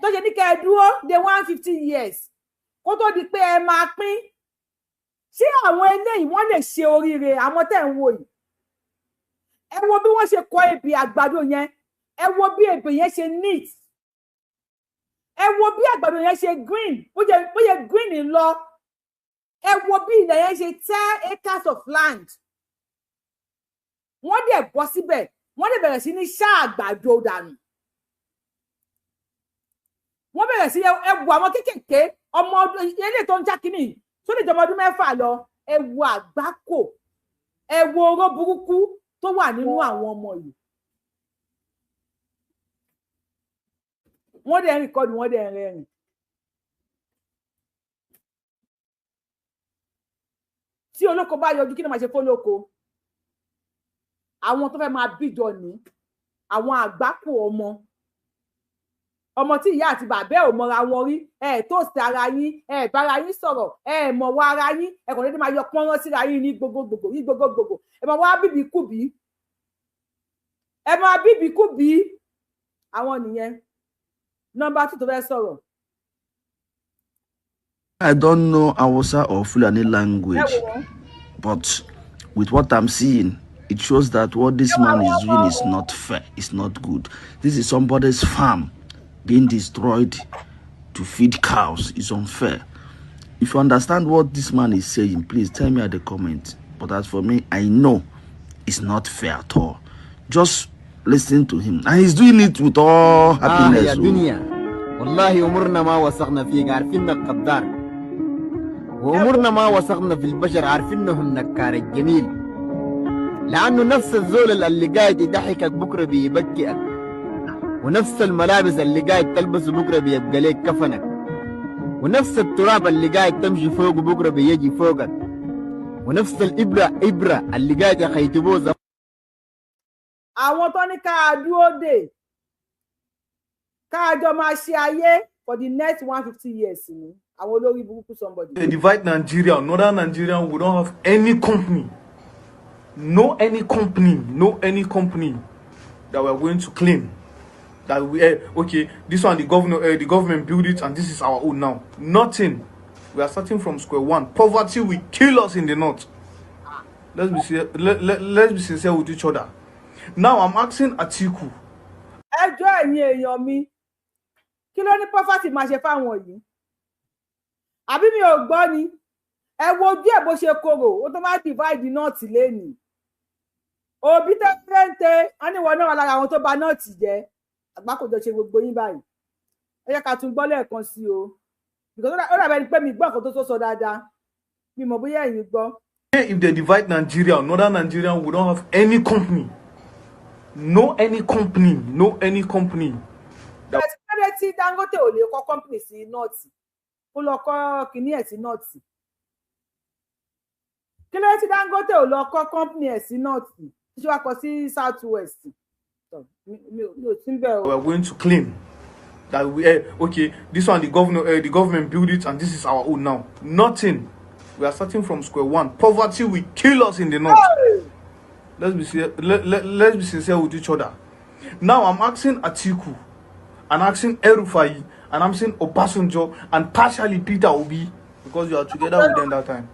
tó ṣe ní kẹ́ ẹ dúró de 150 years kó tó di pé ẹ máa pín. Ṣé àwọn eléyìí, wọ́n lè ṣe oríire? Àwọn tẹ́ ń wò yìí, ẹ wo bí wọ́n ṣe kọ ebè àgbàdo yẹn. Ẹ wo bí ebè yẹn ṣe neat. Ẹ wo bí àgbàdo yẹn ṣe green, bó ṣe green lọ. Ẹ wo bí ilẹ̀ yẹn ṣe tẹ́, acres of land. Wọ́n dẹ̀ bọ́ síbẹ̀, wọ́n dẹ̀ bẹ̀rẹ̀ sí ní ṣá àgbàdo dànù. Wọ́n bẹ̀rẹ̀ sí, ẹ wo àwọn kéékèèké, ọmọ ọdún ilé tó ń já kínní tó lè jọmọ ọdún 6 lọ. Ẹ wo àgbákò, ẹ wo oró burúkú tó wà nínú àwọn ọmọ yìí. Wọ́n dẹ̀ ń record, wọ́n dẹ̀ ń rẹ́rìn. Tí olóko bá yọjú, kí ni màá ṣe fólóko? Àwọn tó fẹ́ máa bíjọ ní àwọn àgbákò ọmọ, ọmọ tí ìyá àti bàbá ẹ̀ ò mọra wọn rí. Ẹ tó sí ara yín, ẹ bára yín sọ̀rọ̀, ẹ mọ̀ wá ara yín. Ẹ kàn déédéé máa yọ pọ́nrán síra yín ní gbogbogbò, ní gbogbogbò. Ẹ máa wá bíbí kúbí, ẹ máa bíbí kúbí. Àwọn nìyẹn. Number 2 tó fẹ́ sọ̀rọ̀. I don't know Hausa or Fulani language, Ẹ wò wọ́n. but with what I'm seeing, it shows that what this man is doing is not fair. It's not good. This is somebody's farm being destroyed to feed cows. It's unfair. If you understand what this man is saying, please tell me at the comment. But as for me, I know it's not fair at all. Just listen to him. And he's doing it with all آه يا happiness. Oh. دنيا، والله عمرنا ما وثقنا فيك، عارفينك غدار. وعمرنا ما وثقنا في البشر، عارفينهم نكار الجميل. لأنه نفس الزول اللي قاعد يضحكك بكرة بيبكئك، ونفس الملابس اللي قاعد تلبسه بكرة بيبقى لك كفنك، ونفس التراب اللي قاعد تمشي فوقه بكرة بيجي فوقك، ونفس الإبرة إبرة اللي قاعد يخيطبوه. Àwọn tó ní ká dúró dè, ká jọ máa ṣe ayé for the next 150 years ni àwọn olórí burúkú somebody. They divide Nigeria, northern Nigeria, we don't have any company. No any company, no any company that we are going to claim. That we okay, this one the government built it and this is our own now. Nothing. We are starting from square one. Poverty will kill us in the north. Let's be sincere with each other. Now I'm asking Atiku. Ẹ jọ̀ọ́, ẹ̀yin èèyàn mi, kí ló ní poverty máa ṣe fáwọn yìí? Àbí mi ò gbọ́ ni? Ẹ wo ojú ẹ̀ bó ṣe korò. Ó tó máa divide north lẹ́nìí. Òbí tẹ́lẹ̀ńtẹ́ wọ́n ní ìwọ náà wà lára àwọn tó bà north jẹ́. Àgbákòjọ ṣe gbogbo yín báyìí. Ẹ jẹ́ ká tún gbọ́ lẹ́ẹ̀kan sí o, because ó dàbí ẹni pé mi gbọ́ nǹkan tó sọ dáadáa. Mi mọ̀ bóyá ẹ̀yin gbọ́. If they divide Nigeria, northern Nigeria, we don't have any company. No any company, no any company. Bẹ́ẹ̀ tí tí Dangote ò lè kọ́ company sí north, kó lọ kọ́ kinní ẹ̀ sí north? Kí ló dé tí Dangote ò lọ kọ́ company ẹ̀ sí north, tí wàá kọ sí south west? Mi ò sí bẹ́ẹ̀ o. We are going to claim that we okay, this one the government built it and this is our own now. Nothing. We are starting from square one. Poverty will kill us in the north. Let's be sincere with each other. Now I'm asking Atiku and asking El-Rufai and I'm saying Obasanjo and partially Peter Obi, because you are together with them that time.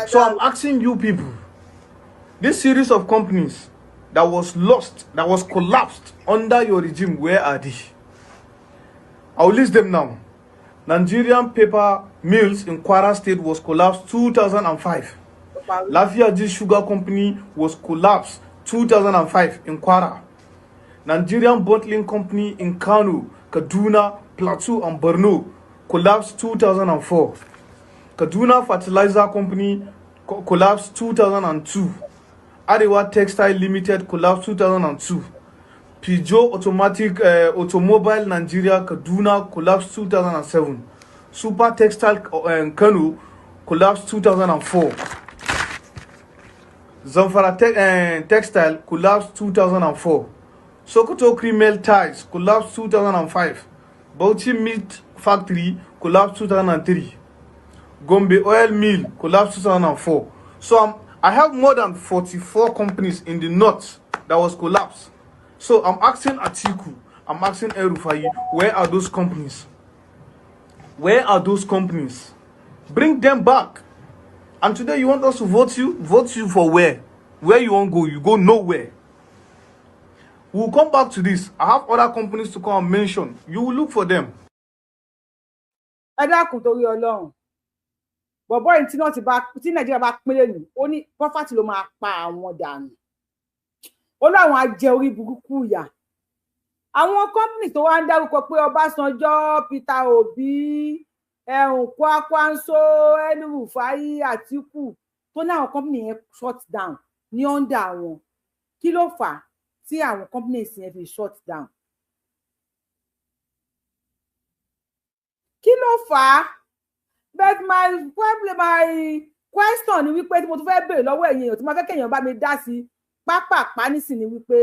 So I'm asking you people, this series of companies that was lost, that was collapsed under your regime, where are they? I'll list them now. Nigerian Paper Mills in Kwara State was collapsed 2005. Lafiaji Sugar Company was collapsed 2005 in Kwara. Nigerian Bottling Company in Kano, Kaduna, Plateau, and Borno collapsed 2004. Kaduna Fertilizer Company collapsed 2002. Arewa Textile Limited collapsed 2002. Peugeot Automatic Automobile Nigeria Kaduna collapsed 2007. Super Textile Kano collapsed 2004. Zamfara Textile collapsed 2004. Sokoto Creamel Ties collapsed 2005. Bauchi Meat Factory collapsed 2003. Gombe Oil Mill collapsed 2004. So I have more than 44 companies in the north that was collapsed. So I'm asking Atiku, I'm asking El-Rufai, where are those companies? Where are those companies? Bring them back. And today you want us to vote you? Vote you for where? Where you want go? You go nowhere. We'll come back to this. I have other companies to come and mention. You will look for them. Ẹ dákun, torí Ọlọ́run, bọ̀bọ́ yìí tí náà ti bá tí Nàìjíríà bá pínlẹ̀ nù, ó ní poverty ló máa pa àwọn dànù. Ó láwọn á jẹ orí burúkú ìyà. Àwọn company tó wá ń dárúkọ pé Ọbásanjọ́, Peter Obi, ẹ̀hún, Kwankwaso, El-Rufai, Àtíkù, tó ní àwọn company yẹn shut down ní under wọn, kí ló fà á tí àwọn companies yẹn fi shut down? Kí ló fà á? But my problem, my question ni wípé, tí mo tún fẹ́ béèrè lọ́wọ́ ẹ̀yin èèyàn, tí mo fẹ́ kéèyàn bá mi dá sí pápápá nísìn ni wípé,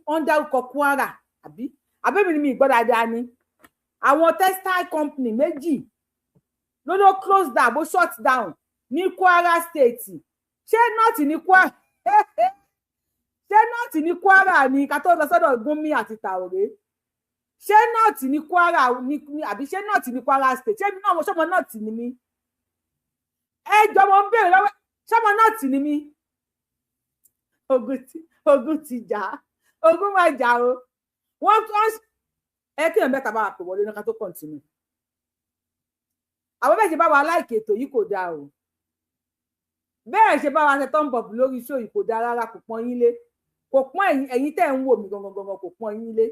wọ́n dárúkọ Kwara, àbí àbẹ́mi ni mi gbọ́ dáadáa ni? Àwọn textile company méjì ló ló close down, bó shut down ní Kwara State. Ṣé north ní Kwara? Ṣé north ní Kwara ni? Ká tó lọ sọ́dọ̀ Gúnmi àti Tàòrè, ṣé north ní Kwara ní, àbí ṣé north ní Kwara State? Ṣé mi náà mo ṣọmọ north ni mí? Ẹ jọ, mo ń béèrè lọ́wọ́, ṣọmọ north ni mí? Ogun ti jà, ogun máa jà o. Wọ́n ẹ kí èèyàn mẹ́ta bá wa pè wọlé náà ká tó continue. Àwọn bẹ́ẹ̀ ṣe bá wa like ètò yìí kò dáa o. Bẹ́ẹ̀ ṣe bá wa ṣe thumb up lórí show yìí kò dáa rárá, kò pọ́n yín lé, kò pọ́n ẹ̀yin, ẹ̀yin tẹ́ ń wò mí gangan gangan, kò pọ́n yín lé.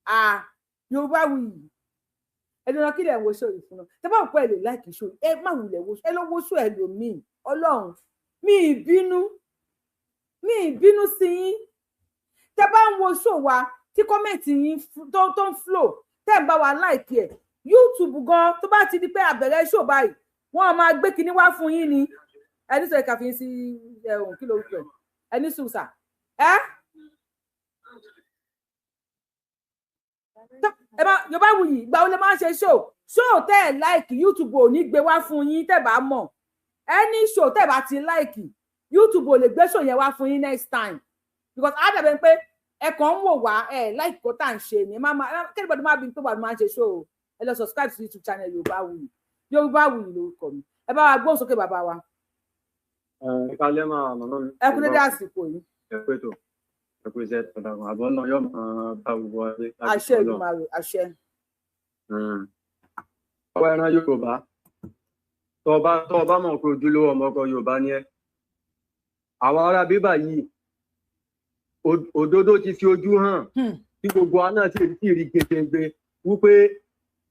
Ah, Yorùbá Wuyì, ẹni náà, kí lẹ̀ ń wo show yìí fún náà? Tẹ́ bá wò pé ẹ lè like show yìí, ẹ má wulẹ̀ wo, ẹ lọ wo show ẹlòmíì. Ọlọ́run mi ì bínú, mi ì bínú sí yín. Tẹ́ bá ń wo show wa, tí comment yín tó ń flow, tẹ́ ń bá wa like ẹ̀, YouTube gan, tó bá ti di pé àbẹ̀rẹ̀ show báyìí, wọ́n máa gbé kinní wá fún yín ni. Ẹni sọ ìkàfin sí ẹ̀hún, kí lorúkọ ẹ̀? Ẹni sùn sà ẹ́ ẹ bá Yorùbá Wuyì, ìgbà wo lè máa ń ṣe show? Show tẹ́ ẹ̀ like, YouTube ò ní gbé wá fún yín. Tẹ́ bá mọ̀, any show tẹ́ bá ti like, YouTube ò lè gbé show yẹn wá fún yín next time, because á dàbẹ̀ pé ẹ kàn ń wò wá, ẹ like kó tá à ń ṣe ni. Má má kẹ́lẹ́bọ̀dé má bí pé wà máa ń ṣe show o. Ẹ lọ subscribe sí YouTube channel Yorùbá Wuyì. Yorùbá Wuyì lórúkọ mi. Ẹ bá wa gbóhùn sókè, bàbá wa. Ẹ kálẹ́ máa, màmá mi. Ẹ kú dédé àsìkò yìí. Ẹ pé tó, ẹ kú iṣẹ́ tọ̀dàkùn àbọ̀ náà yóò máa bá gbogbo wa dé. Àṣẹ Èdùmàrè, àṣẹ. Ọwọ́ ẹran Yorùbá, tó bá mọ̀ pé ojúlówó ọmọ ọkọ Yorùbá ni ẹ́, àwọn ará bíbà yìí, òdodo ti fi ojú hàn tí gbogbo wa náà sì ti rí gedegbe wípé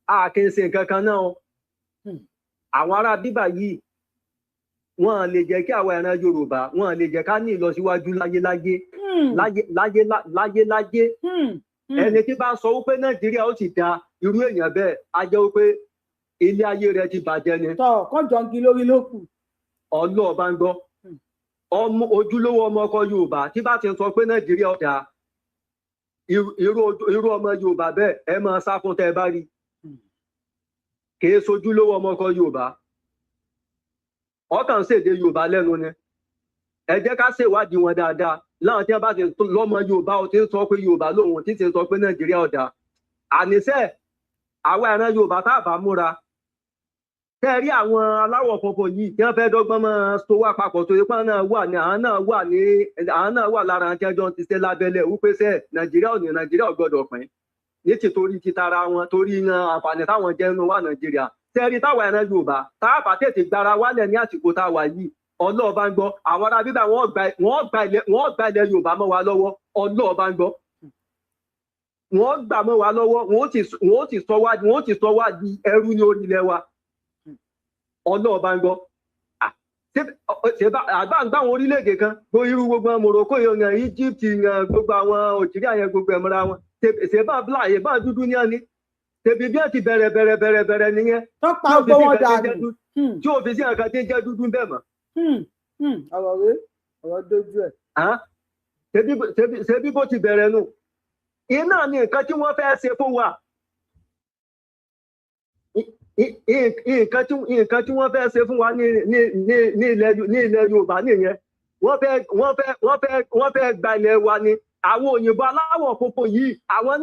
a kì í ṣe nǹkan kan náà o. Àwọn ará bíbà yìí, wọn lè jẹ́ kí àwọn ẹran Yorùbá, wọn lè jẹ́ ká ní ìlọsíwájú láyéláyé, láyé láyé láyé láyé. Ẹni tí bá ń sọ wípé Nàìjíríà ó sì da, irú èèyàn bẹ́ẹ̀ á jẹ́ wípé ilé ayé rẹ̀ ti bàjẹ́ ni. Tọ kán jọǹgì lórí ló kù. Ọlọ́ọ̀ bá ń gbọ́, ọmọ ojúlówó ọmọ ọkọ Yorùbá tí bá ti ń sọ pé Nàìjíríà ó dáa, irú ọmọ Yorùbá bẹ́ẹ̀, ẹ máa sá fún tẹ́ ẹ bá rí. Kìí sojúlówó ọmọ ọkọ Yorùbá, ọkàn ń ṣèdè Yorùbá lẹ́nu ni. Ẹ jẹ́ ká ṣèwádìí wọn dáadáa. Láwọn tí wọ́n bá ti lọ́mọ Yorùbá, ó ti ń sọ pé Yorùbá lòun, tí ti ń sọ pé Nàìjíríà ó dáa, àníṣe àwa ẹran Yorùbá tá a bá múra, tẹ́ ẹ rí àwọn aláwọ̀ funfun yìí tí wọ́n fẹ́ dọ́gbọ́n máa so wá papọ̀, tó ipá náà wà ní àwọn náà wà ní àwọn náà wà lára àwọn tí wọ́n jọ ń ṣiṣẹ́ lábẹ́lẹ̀ wípé sẹ́ Nàìjíríà ò ní, Nàìjíríà ò gbọ́dọ̀ pín ní tìtorí titara wọn, torí yan àǹfààní táwọn jẹ́ nínú wa Nàìjíríà. Tẹ́ ẹ rí táwa ẹran Yorùbá tá a bá tètè gbára wálẹ̀ ní àsìkò tá a wà yìí, ọlọ́ọ̀ bá ń gbọ́, àwọn ará bíbá wọ́n gba ilẹ̀ Yorùbá mọ́ wa lọ́wọ́. Ọlọ́ọ̀ bá ń gbọ́, wọ́n gbà mọ́ wa lọ́wọ́, wọ́n ó ti sọ wá di ẹrú ní orílẹ̀ wa. Ọlọ́ọ̀ bá ń gbọ́. Àbá ń gbá àwọn orílẹ̀-èdè kan gbogbo, irú gbogbo àwọn Morocco yẹn, Egypt yẹn, gbogbo àwọn Algeria yẹn, gbogbo ẹ̀mọ́ra wọn, ṣèbá black, ṣèbá dúdú ní ẹni tẹ̀bí bí wọ́n ti bẹ̀rẹ̀ bẹ̀rẹ̀ bẹ̀rẹ̀ bẹ̀rẹ̀ nìyẹn. Tó pa gbogbo wọn dànù. Tí ò fi sí nǹkan tí ń jẹ́ dúdú bẹ́ẹ̀ mọ́. Ọ̀rọ̀ rẹ̀, ọ̀rọ̀ dójú ẹ̀. Ṣebí bó ti bẹ̀rẹ̀ nù, iná ni nǹkan tí wọ́n fẹ́ ṣe fún wa, nǹkan tí wọ́n fẹ́ ṣe fún wa ní ilẹ̀ Yorùbá nìyẹn. Wọ́n fẹ́ gba ilẹ̀ wa ni. Àwọn òyìnbó aláwọ̀ funfun yìí, àwọn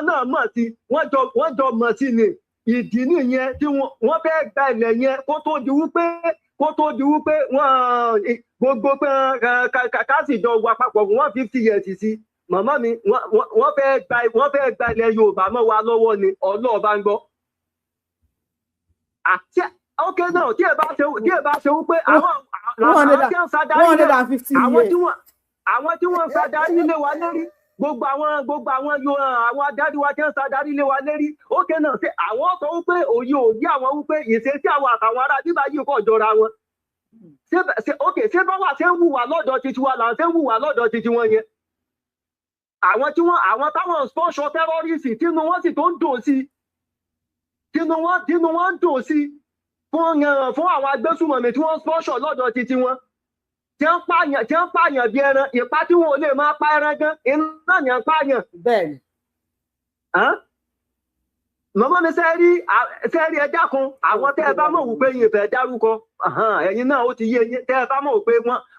náà mọ̀ sí, wọ́n jọ mọ̀ sí ni. Ìdí nìyẹn tí wọ́n fẹ́ gba ilẹ̀ yẹn kó tó di wípé wọ́n gbogbo pé ká sì jọ wà papọ̀ fún 150 years sí. Màmá mi, wọ́n fẹ́ gba ilẹ̀ Yorùbá mọ́ wa lọ́wọ́ ni. Ọlọ́ọ̀ bá ń gbọ́. Àti ok náà, tí ẹ bá ṣe wípé àwọn àwọn tí wọ́n ń ṣàdarí 150 àwọn years. tí wọ́n ń ṣàdarí lé wa lérí, gbogbo àwọn yo àwọn adarí wa tí wọ́n ń ṣàdarí lé wa lérí, ok náà, ṣe àwọn sọ wípé òye òye àwọn wípé ìṣesí àwọn àtàwọn ará bíbá yìí kò jọra wọn? Ṣé ok, ṣé bá wà ṣe ń hùwà lọ́dọ̀ titi wa là ń ṣe ń hùwà lọ́dọ̀ titi wọn yẹn? Àwọn tí wọ́n, àwọn táwọn sponsor terrorist, tínú wọn sì tó ń dùn sí, tínú wọn ń dùn sí fún àwọn agbésùmọ̀mí tí wọ́n sponsor lọ́dọ̀ titi wọn, tí wọ́n pààyàn bí ẹran, ìpá tí wọn ò lè máa pa ẹran gan iná ni à ń pààyàn. Bẹ́ẹ̀ni. Màmá mi, ṣe rí, ẹ dákun, àwọn tẹ́ ẹ bá mọ̀ wípé yín fẹ́ dárúkọ, ẹ̀yin náà ó ti yé yín, tẹ́ ẹ bá mọ̀ wípé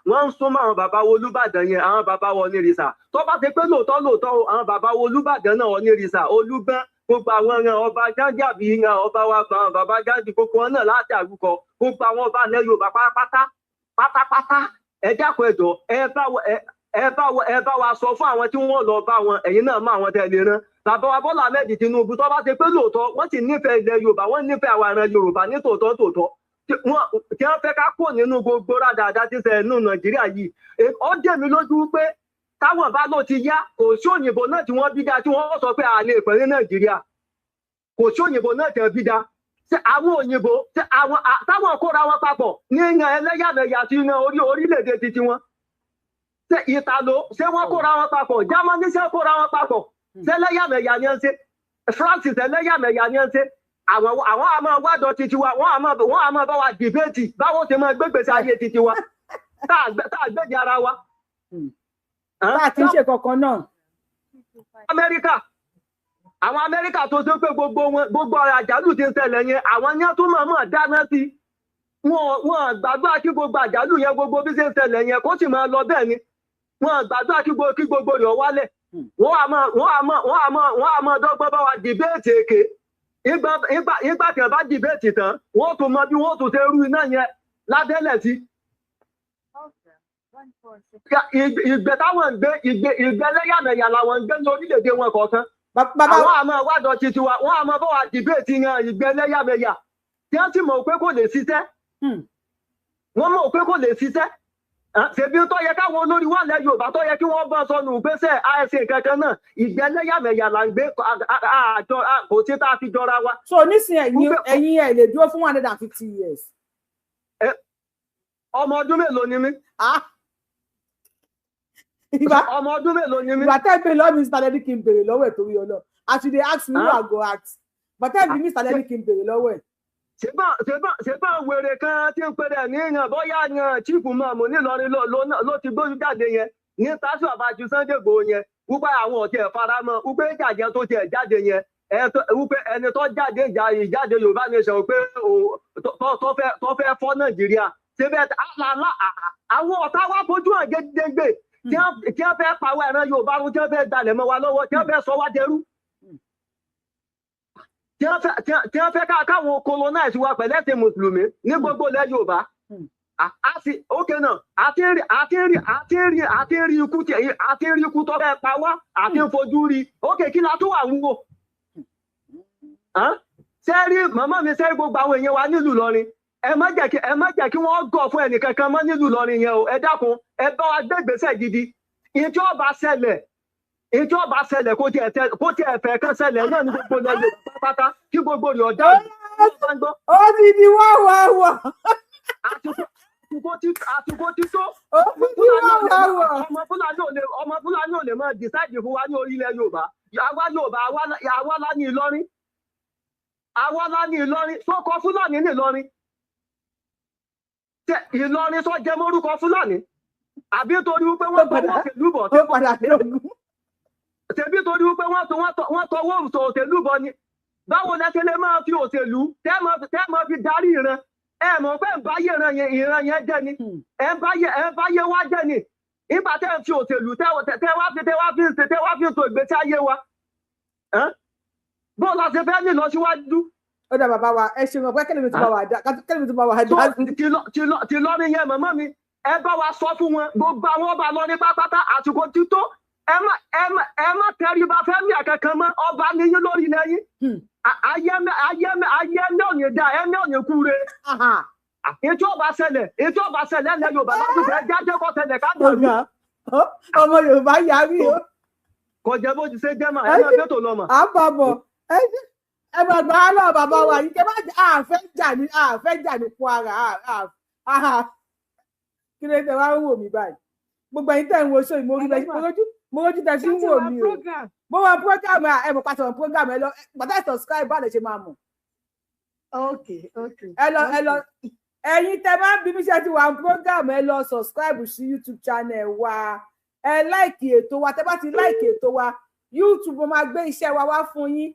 wọ́n ń súnmọ́ àwọn bàbá wo Olúbàdàn yẹn, àwọn bàbá wo Onírìṣà, tó bá ti pé lóòótọ́ lóòótọ́ o, àwọn bàbá wo Olúbàdàn náà, Onírìṣà, Olúgbọ́n, gbogbo àwọn ẹran ọba jáńjàbí yan ọba wa, àwọn bàbá jáńjì, gbogbo wọn náà láti àrúkọ, gbogbo àwọn ọba ilẹ̀ Yorùbá pátápátá pátápátá, ẹ dákun, ẹ jọ̀ọ́, ẹ bá wa sọ fún àwọn tí wọ́n lọ bá wọn. Ẹ̀yin náà mọ àwọn tẹ́ lè rán bàbá wa Bọ́lá Ahmed Tinubu. Tó bá ṣe pé lóòótọ́ wọ́n sì nífẹ̀ẹ́ ilẹ̀ Yorùbá, wọ́n nífẹ̀ẹ́ àwọn ará Yorùbá ní tòótọ́ tòótọ́, tí wọ́n fẹ́ ká kó nínú gbogbo rádàdà tí ṣe nínú Nàìjíríà yìí, ó dé mi lójú pé táwọn bá ló ti yá, kò sí òyìnbó náà tí wọ́n bí dá tí wọ́n sọ pé a lè pẹ̀ ní Nàìjíríà. Kò sí òyìnbó náà tí wọ́n bí dá. Ṣé àwọn òyìnbó, ṣé àwọn táwọn kóra wọn papọ̀ ní yan ẹlẹ́yàmẹ̀yà tí yan orí orílẹ̀-èdè titi wọn? Ṣé Ìtàló, ṣé wọ́n kóra wọn papọ̀? Jámánì, ṣé kóra wọn papọ̀? Ṣé ẹlẹ́yàmẹ̀yà ni ẹ ń ṣe? France, ṣé ẹlẹ́yàmẹ̀yà ni ẹ ń ṣe? Àwọn àmọ́ wádọ̀ titi wa, wọ́n àmọ́ bá wa debate báwo ṣe máa gbégbèsè ayé titi wa, tá a gbèjà ara wa. Tá a ti ń ṣe kankan náà. Amẹ́ríkà, àwọn Amẹ́ríkà tó ṣe pé gbogbo wọn, gbogbo ọ̀rọ̀ àjálù ti ń ṣẹlẹ̀ yẹn, àwọn yẹn tó mọ̀ọ́mọ̀ dáná sí wọn. Wọn gbàdúrà kí gbogbo àjálù yẹn, gbogbo bí ṣe ń ṣẹlẹ̀ yẹn, kó sì máa lọ bẹ́ẹ̀ ni. Wọn gbàdúrà kí gbogbo rẹ̀ wálẹ̀. Wọ́n á máa dọ́gbọ́n bá wa debate èké. Ìgbà tí wọ́n bá debate tán, wọ́n tún mọ bí wọ́n tún ṣe rú iná yẹn lábẹ́lẹ̀ sí ìgbẹ́ táwọn ń gbé, ìgbẹ́ lẹ́yàmẹ̀yà làwọn ń gbé ní orílẹ̀-èdè wọn kọ̀ọ̀kan. Àwọn àmọ́ wádọ̀ titi wa, wọ́n àmọ́ bá wa debate yan ìgbẹ́ lẹ́yàmẹ̀yà tí wọ́n sì mọ̀ pé kò lè ṣiṣẹ́. Wọ́n mọ̀ pé kò lè ṣiṣẹ́. Ṣèbí tó yẹ káwọn olórí wà lẹ́ Yorùbá, tó yẹ kí wọ́n bá sọnù gbèsè àìsè kankan náà, ìgbẹ́ lẹ́yàmẹ̀yà là ń gbé, àjọ kò sí tá a fi jọra wa. So nísìnyí, ẹ̀yin ẹ̀ lè dúró fún 150 years? Ọmọ ọdún mélòó ni mí? Ọmọ ọdún mélòó ni mí? Ìgbà tẹ́ ẹ bèrè lọ́wọ́ mi, Mr. Lẹ́ni, kí n bèrè lọ́wọ́ ẹ̀ torí ọlọ́. As you dey ask me, who I go ask? Ìgbà tẹ́ ẹ bí Mr. Lẹ́ni, kí n bèrè lọ́wọ́ ẹ̀. Ṣèbá wèrè kan tí ń pèrè ní yàn bóyá yan chief mọ̀mù nílọrin ló ti gbójú jáde yẹn ní tásù àbájú Sunday Igboho yẹn, wípé àwọn ọ̀tí ẹ̀ faramọ́, wípé jàjẹ́ tó tiẹ̀ jáde yẹn, wípé ẹni tó jáde ìjáde Yorùbá nation, pé tó fẹ́ fọ́ Nàìjíríà síbẹ̀. Àwọn ọ̀tá wa fojú hàn gédéǹgbè tí wọ́n fẹ́ pàwọ́ ẹ̀ràn Yorùbá run, tí wọ́n fẹ́ dalẹ̀ mọ́ wa lọ́wọ́, tí wọ́n fẹ́ sọ wá dẹrú, tí wọ́n fẹ́ káwọn colonize wa pẹ̀lú ẹ̀sìn mùsùlùmí ní gbogbo ilẹ̀ Yorùbá. Àti ókè náà, àti ń rí ikú tó fẹ́ pa wá, àti ń fojú rí. Ókè, kí la tún wà wúwo sẹ́rí? Màmá mi, sẹ́rí gbogbo àwọn èèyàn wa nílùú Ìlọrin, ẹ má jẹ́ kí wọ́n gọ̀ fún ẹnìkankan mọ́ nílùú Ìlọrin yẹn o. Ẹ dákun, ẹ bá wa gbé ìgbésẹ̀ gidi. Ìjọ bá ṣẹlẹ̀, kó tiẹ̀ fẹ́ kán ṣẹlẹ̀ náà ní gbogbo ilẹ̀ Yorùbá pátá, kí gbogbo rẹ̀ ọ̀dà. Ó ti di wá wá wá. Àsìkò tí tó. Ó ti di wá wá wá. Ọmọ Fúlàní ò lè máa decide fún wa ní orílẹ̀ Yorùbá. Àwa Yorùbá, àwa lá ní Ìlọrin, àwa lá ní Ìlọrin. Sókọ Fúlàní ní Ìlọrin? Ìlọrin sọ jẹ mórúkọ Fúlàní? Àbí torí wípé wọ́n tọwọ́ òṣèlú bọ̀? Ó padà dógún. Ṣebí torí wípé wọ́n tọwọ́ òṣèlú bọ̀ ni. Báwo lẹ ṣe lè máa fi òṣèlú tẹ́ máa fi darí ìran? Ẹ mọ̀ pé ń báyé ìran yẹn jẹ́ ni, ẹ ń báyé wá jẹ́ ni. Nígbà tẹ́ ń fi òṣèlú tẹ́ wá fi ń tò ìgbésí ayé wa, bó la ṣe fẹ́ ní ìlọsíwájú? Ó dà, bàbá wa, ẹ ṣeun ọpẹ́. Kẹ́lẹ́mi tó bá wà dá, kẹ́lẹ́mi tó bá wà dá. Ti lọ́rin yẹn, màmá mi, ẹ bá wa sọ fún wọn, gbogbo àwọn ọba lọ ní pátápátá, àsìkò tító. Ẹ má tẹríba fẹ́mi àkankan mọ́. Ọba níyín lórí ilẹ̀ yín. Ayé ẹni ò ní dá, ẹni ò ní kúre. Ètò ọba ṣẹlẹ̀, ètò ọba ṣẹlẹ̀ ẹ̀ Yorùbá bá tún fẹ́ jájẹ́ kọ́ ṣẹlẹ̀ ká dàrú. Ọmọ Yorùbá yarí o. Kọjá bó ti ṣe jẹ́ mà, ẹ máa fẹ́ tó lọ mà. À ń bọ̀ bọ̀, ẹ bá gbà á lọ bàbá wa yìí, kẹ bá àfẹ́ jà ní àfẹ́ jà ní Kwara. Kí ló dé wá ń wò mí báyìí? Gbogbo ẹ̀yin tẹ̀ ń wo ṣó mo rí bẹ́ẹ̀, mo rójú tẹ̀ sí ń wò mí o. Mo wà program ẹ, mo pàṣẹ wọn program ẹ lọ, bàtà subscribe bá lè ṣe máa mọ̀. Ẹ lọ ẹ lọ, ẹ̀yin tẹ́ máa ń bí mi ṣe ti wà program, ẹ lọ subscribe sí YouTube channel wa, ẹ like ètò wa. Tẹ́ bá ti like ètò wa, YouTube mo máa gbé iṣẹ́ wa wá fún yín.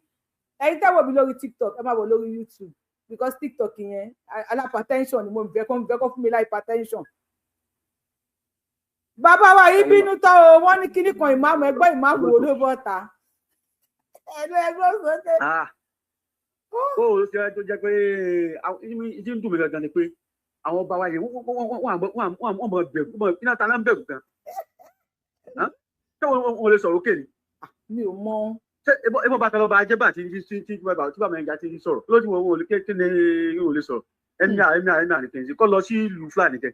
Ẹ̀yin tẹ́ wò mí lórí TikTok, ẹ máa wò lórí YouTube, because TikTok yẹn alápàtẹ́ńṣọ̀n ni mo fẹ́ kọ́ fún mi láìpàtẹ́ńṣọ̀n. Bàbá wa yìí bínú tán o, wọ́n ní kíní kan ìmáàmù, ẹgbẹ́ ìmáàmù wo ló bọ́ ta ẹnu ẹgbẹ́ sókè. Ó ṣe tó jẹ́ pé ìdí ń dùn mí gangan ni pé àwọn ọba wa yìí wọ́n mọ̀ bẹ̀rù iná ta náà ń bẹ̀rù gan. Ṣé wọ́n lè sọ̀rọ̀ òkè ni? Mi ò mọ̀. Ṣé ebó bá tọ́lọ́ bá jẹ́ bá tí bàbá mi ga ti ń sọ̀rọ̀ lójú wọn ò lè kí ni ò lè sọ̀rọ̀ ẹ̀mí àníkẹ́yìn kọ́ lọ sí ìlú Fúlàní kẹ́.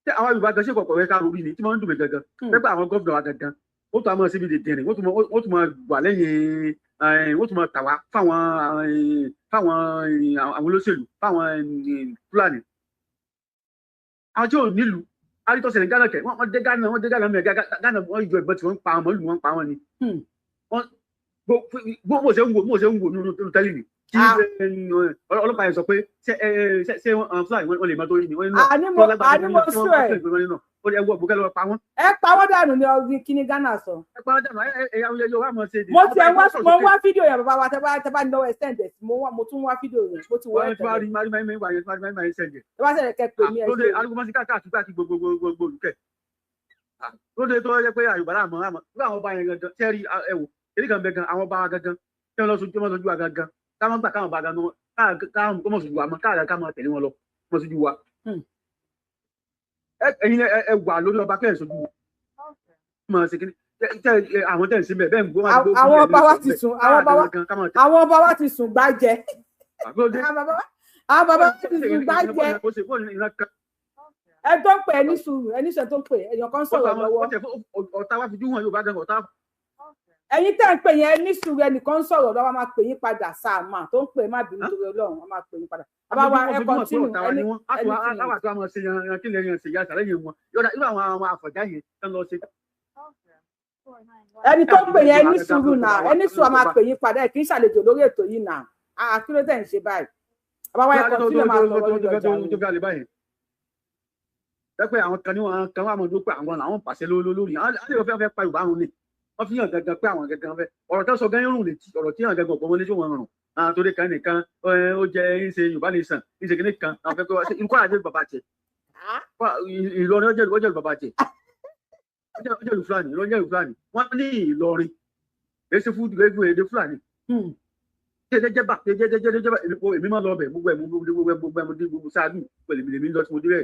Ṣé àwọn Yorùbá gan ṣe kọ̀kọ̀ rẹ ká lórí ni tí wọ́n ń dùn mí gangan pẹ́pẹ́ àwọn gómìnà wa gangan ó tún àmọ́ síbi dìndìnrín, wọ́n tún máa wà lẹ́yìn, wọ́n tún máa tà wá fáwọn àwọn olóṣèlú, fáwọn Fúlàní. Àwọn tí ò nílùú arítọ́sẹ̀ ní Ghana kẹ̀, wọ́n dé Ghana, wọ́n dé Ghana mẹ́rin Ghana, wọ́n yọ ìbọn tí wọ́n ń pa àwọn mọ́lù, wọ́n ń pa wọn ni. Bó ṣe ń wò, bó ṣe ń wò nínú tẹ́lẹ̀ ni tí ọlọ́pàá yẹn sọ pé ṣé Fúlàní wọ́n lè mọ tó rí ni wọ́n nínú ẹ pa wọ́n dànù ní ọdún kíní Ghana sọ. Ẹ pa wọ́n dànù, ẹ yóò wá mọ̀ ṣe. Mo ti ẹ wá, mo wá fídíò yẹn bàbá wa, tẹ bá ní lọ́wọ́ ẹ send ẹ, mo tún wá fídíò yẹn, mo ti wọ ẹ tẹ́lẹ̀. Ẹ bá sẹ̀rẹ̀ kẹ́ pè mí ẹ ṣe. Lóde arúgbó káàkiri káàkiri gbogbo olùkẹ́. Lóde tó yẹ pé Yorùbá láàmú àmọ́ nígbà àwọn ọba yẹn gangan tẹ́rí ẹ wò èyí kan bẹ gan àwọn ọba gangan tí wọ́n lọ sojú wọn sojú wa gangan káwọn gbà káwọn bá gan káwọn kọ́ mọ̀ sojú wa mọ́ káwọn ká máa tẹ̀lé wọn lọ mọ̀ sojú wa. Ẹ̀yin ẹ wà lórí ọba kẹ́ ẹ̀ sojú mọ̀ ṣe kíní àwọn tẹ̀ ń síbẹ̀ bẹ́ẹ̀ ń gbọ́. Àwọn ọba wa ti sùn, àwọn ọba wa ti sùn gbájẹ. Àwọn bàbá wa ti sùn gbájẹ. Ẹ tó ń pè ẹ ní sùúrù, ẹ ní sùúrù tó ń pè èèyàn kan sọ̀rọ̀ lọ́wọ́. Ọ̀tá wa fi jú wọn Yorùbá gan ọ̀tá. Ẹ̀yin tẹ́ ń pè yẹn ní sùúrù, ẹnìkan sọ̀rọ̀ lọ́wọ́ máa pè yín padà sáàmà tó ń pè má bínú torí Ọlọ́run, wọ́n máa pè yín padà. Bàbá wa ẹ kọ́ntínú ẹni ẹni tó ń pè yẹn ní sùúrù náà, ẹni sùúrù máa pè yín padà, ẹ kì í ṣàlejò lórí ètò yìí náà. Kí ló tẹ̀ ń ṣe báyìí? Bàbá wa ẹ kọ́ntínú máa sọ̀rọ̀ lórí ọjà yìí. Pẹ́pẹ́ àwọn kan ní wọn kan wà mọ̀ pé àwọn làwọn pàṣẹ lórí àwọn àlè fẹ́ pa Yorùbá run ni wọ́n fi hàn gangan pé àwọn gangan fẹ́ ọ̀rọ̀ tó sọ gan rùn létí ọ̀rọ̀ tí hàn gangan ọ̀pọ̀ wọn létí wọn rùn àwọn torí kan nìkan ó jẹ́ ń ṣe Yorùbá nìsan ń ṣe kíní kan àwọn fẹ́ pé wọ́n ṣe irú Kwara jẹ́ bàbá tiẹ̀ Ìlọrin ó jẹ́ bàbá tiẹ̀ ó jẹ́ ìlú Fúlàní, Ìlọrin jẹ́ ìlú Fúlàní, wọ́n ní Ìlọrin èsì fún èdè Fúlàní jẹjẹjẹba jẹjẹjẹba èmi máa lọ ọbẹ gbogbo ẹ gbogbo ẹ gbogbo sáájú pẹ̀lú èmi lọ sí mo dé rẹ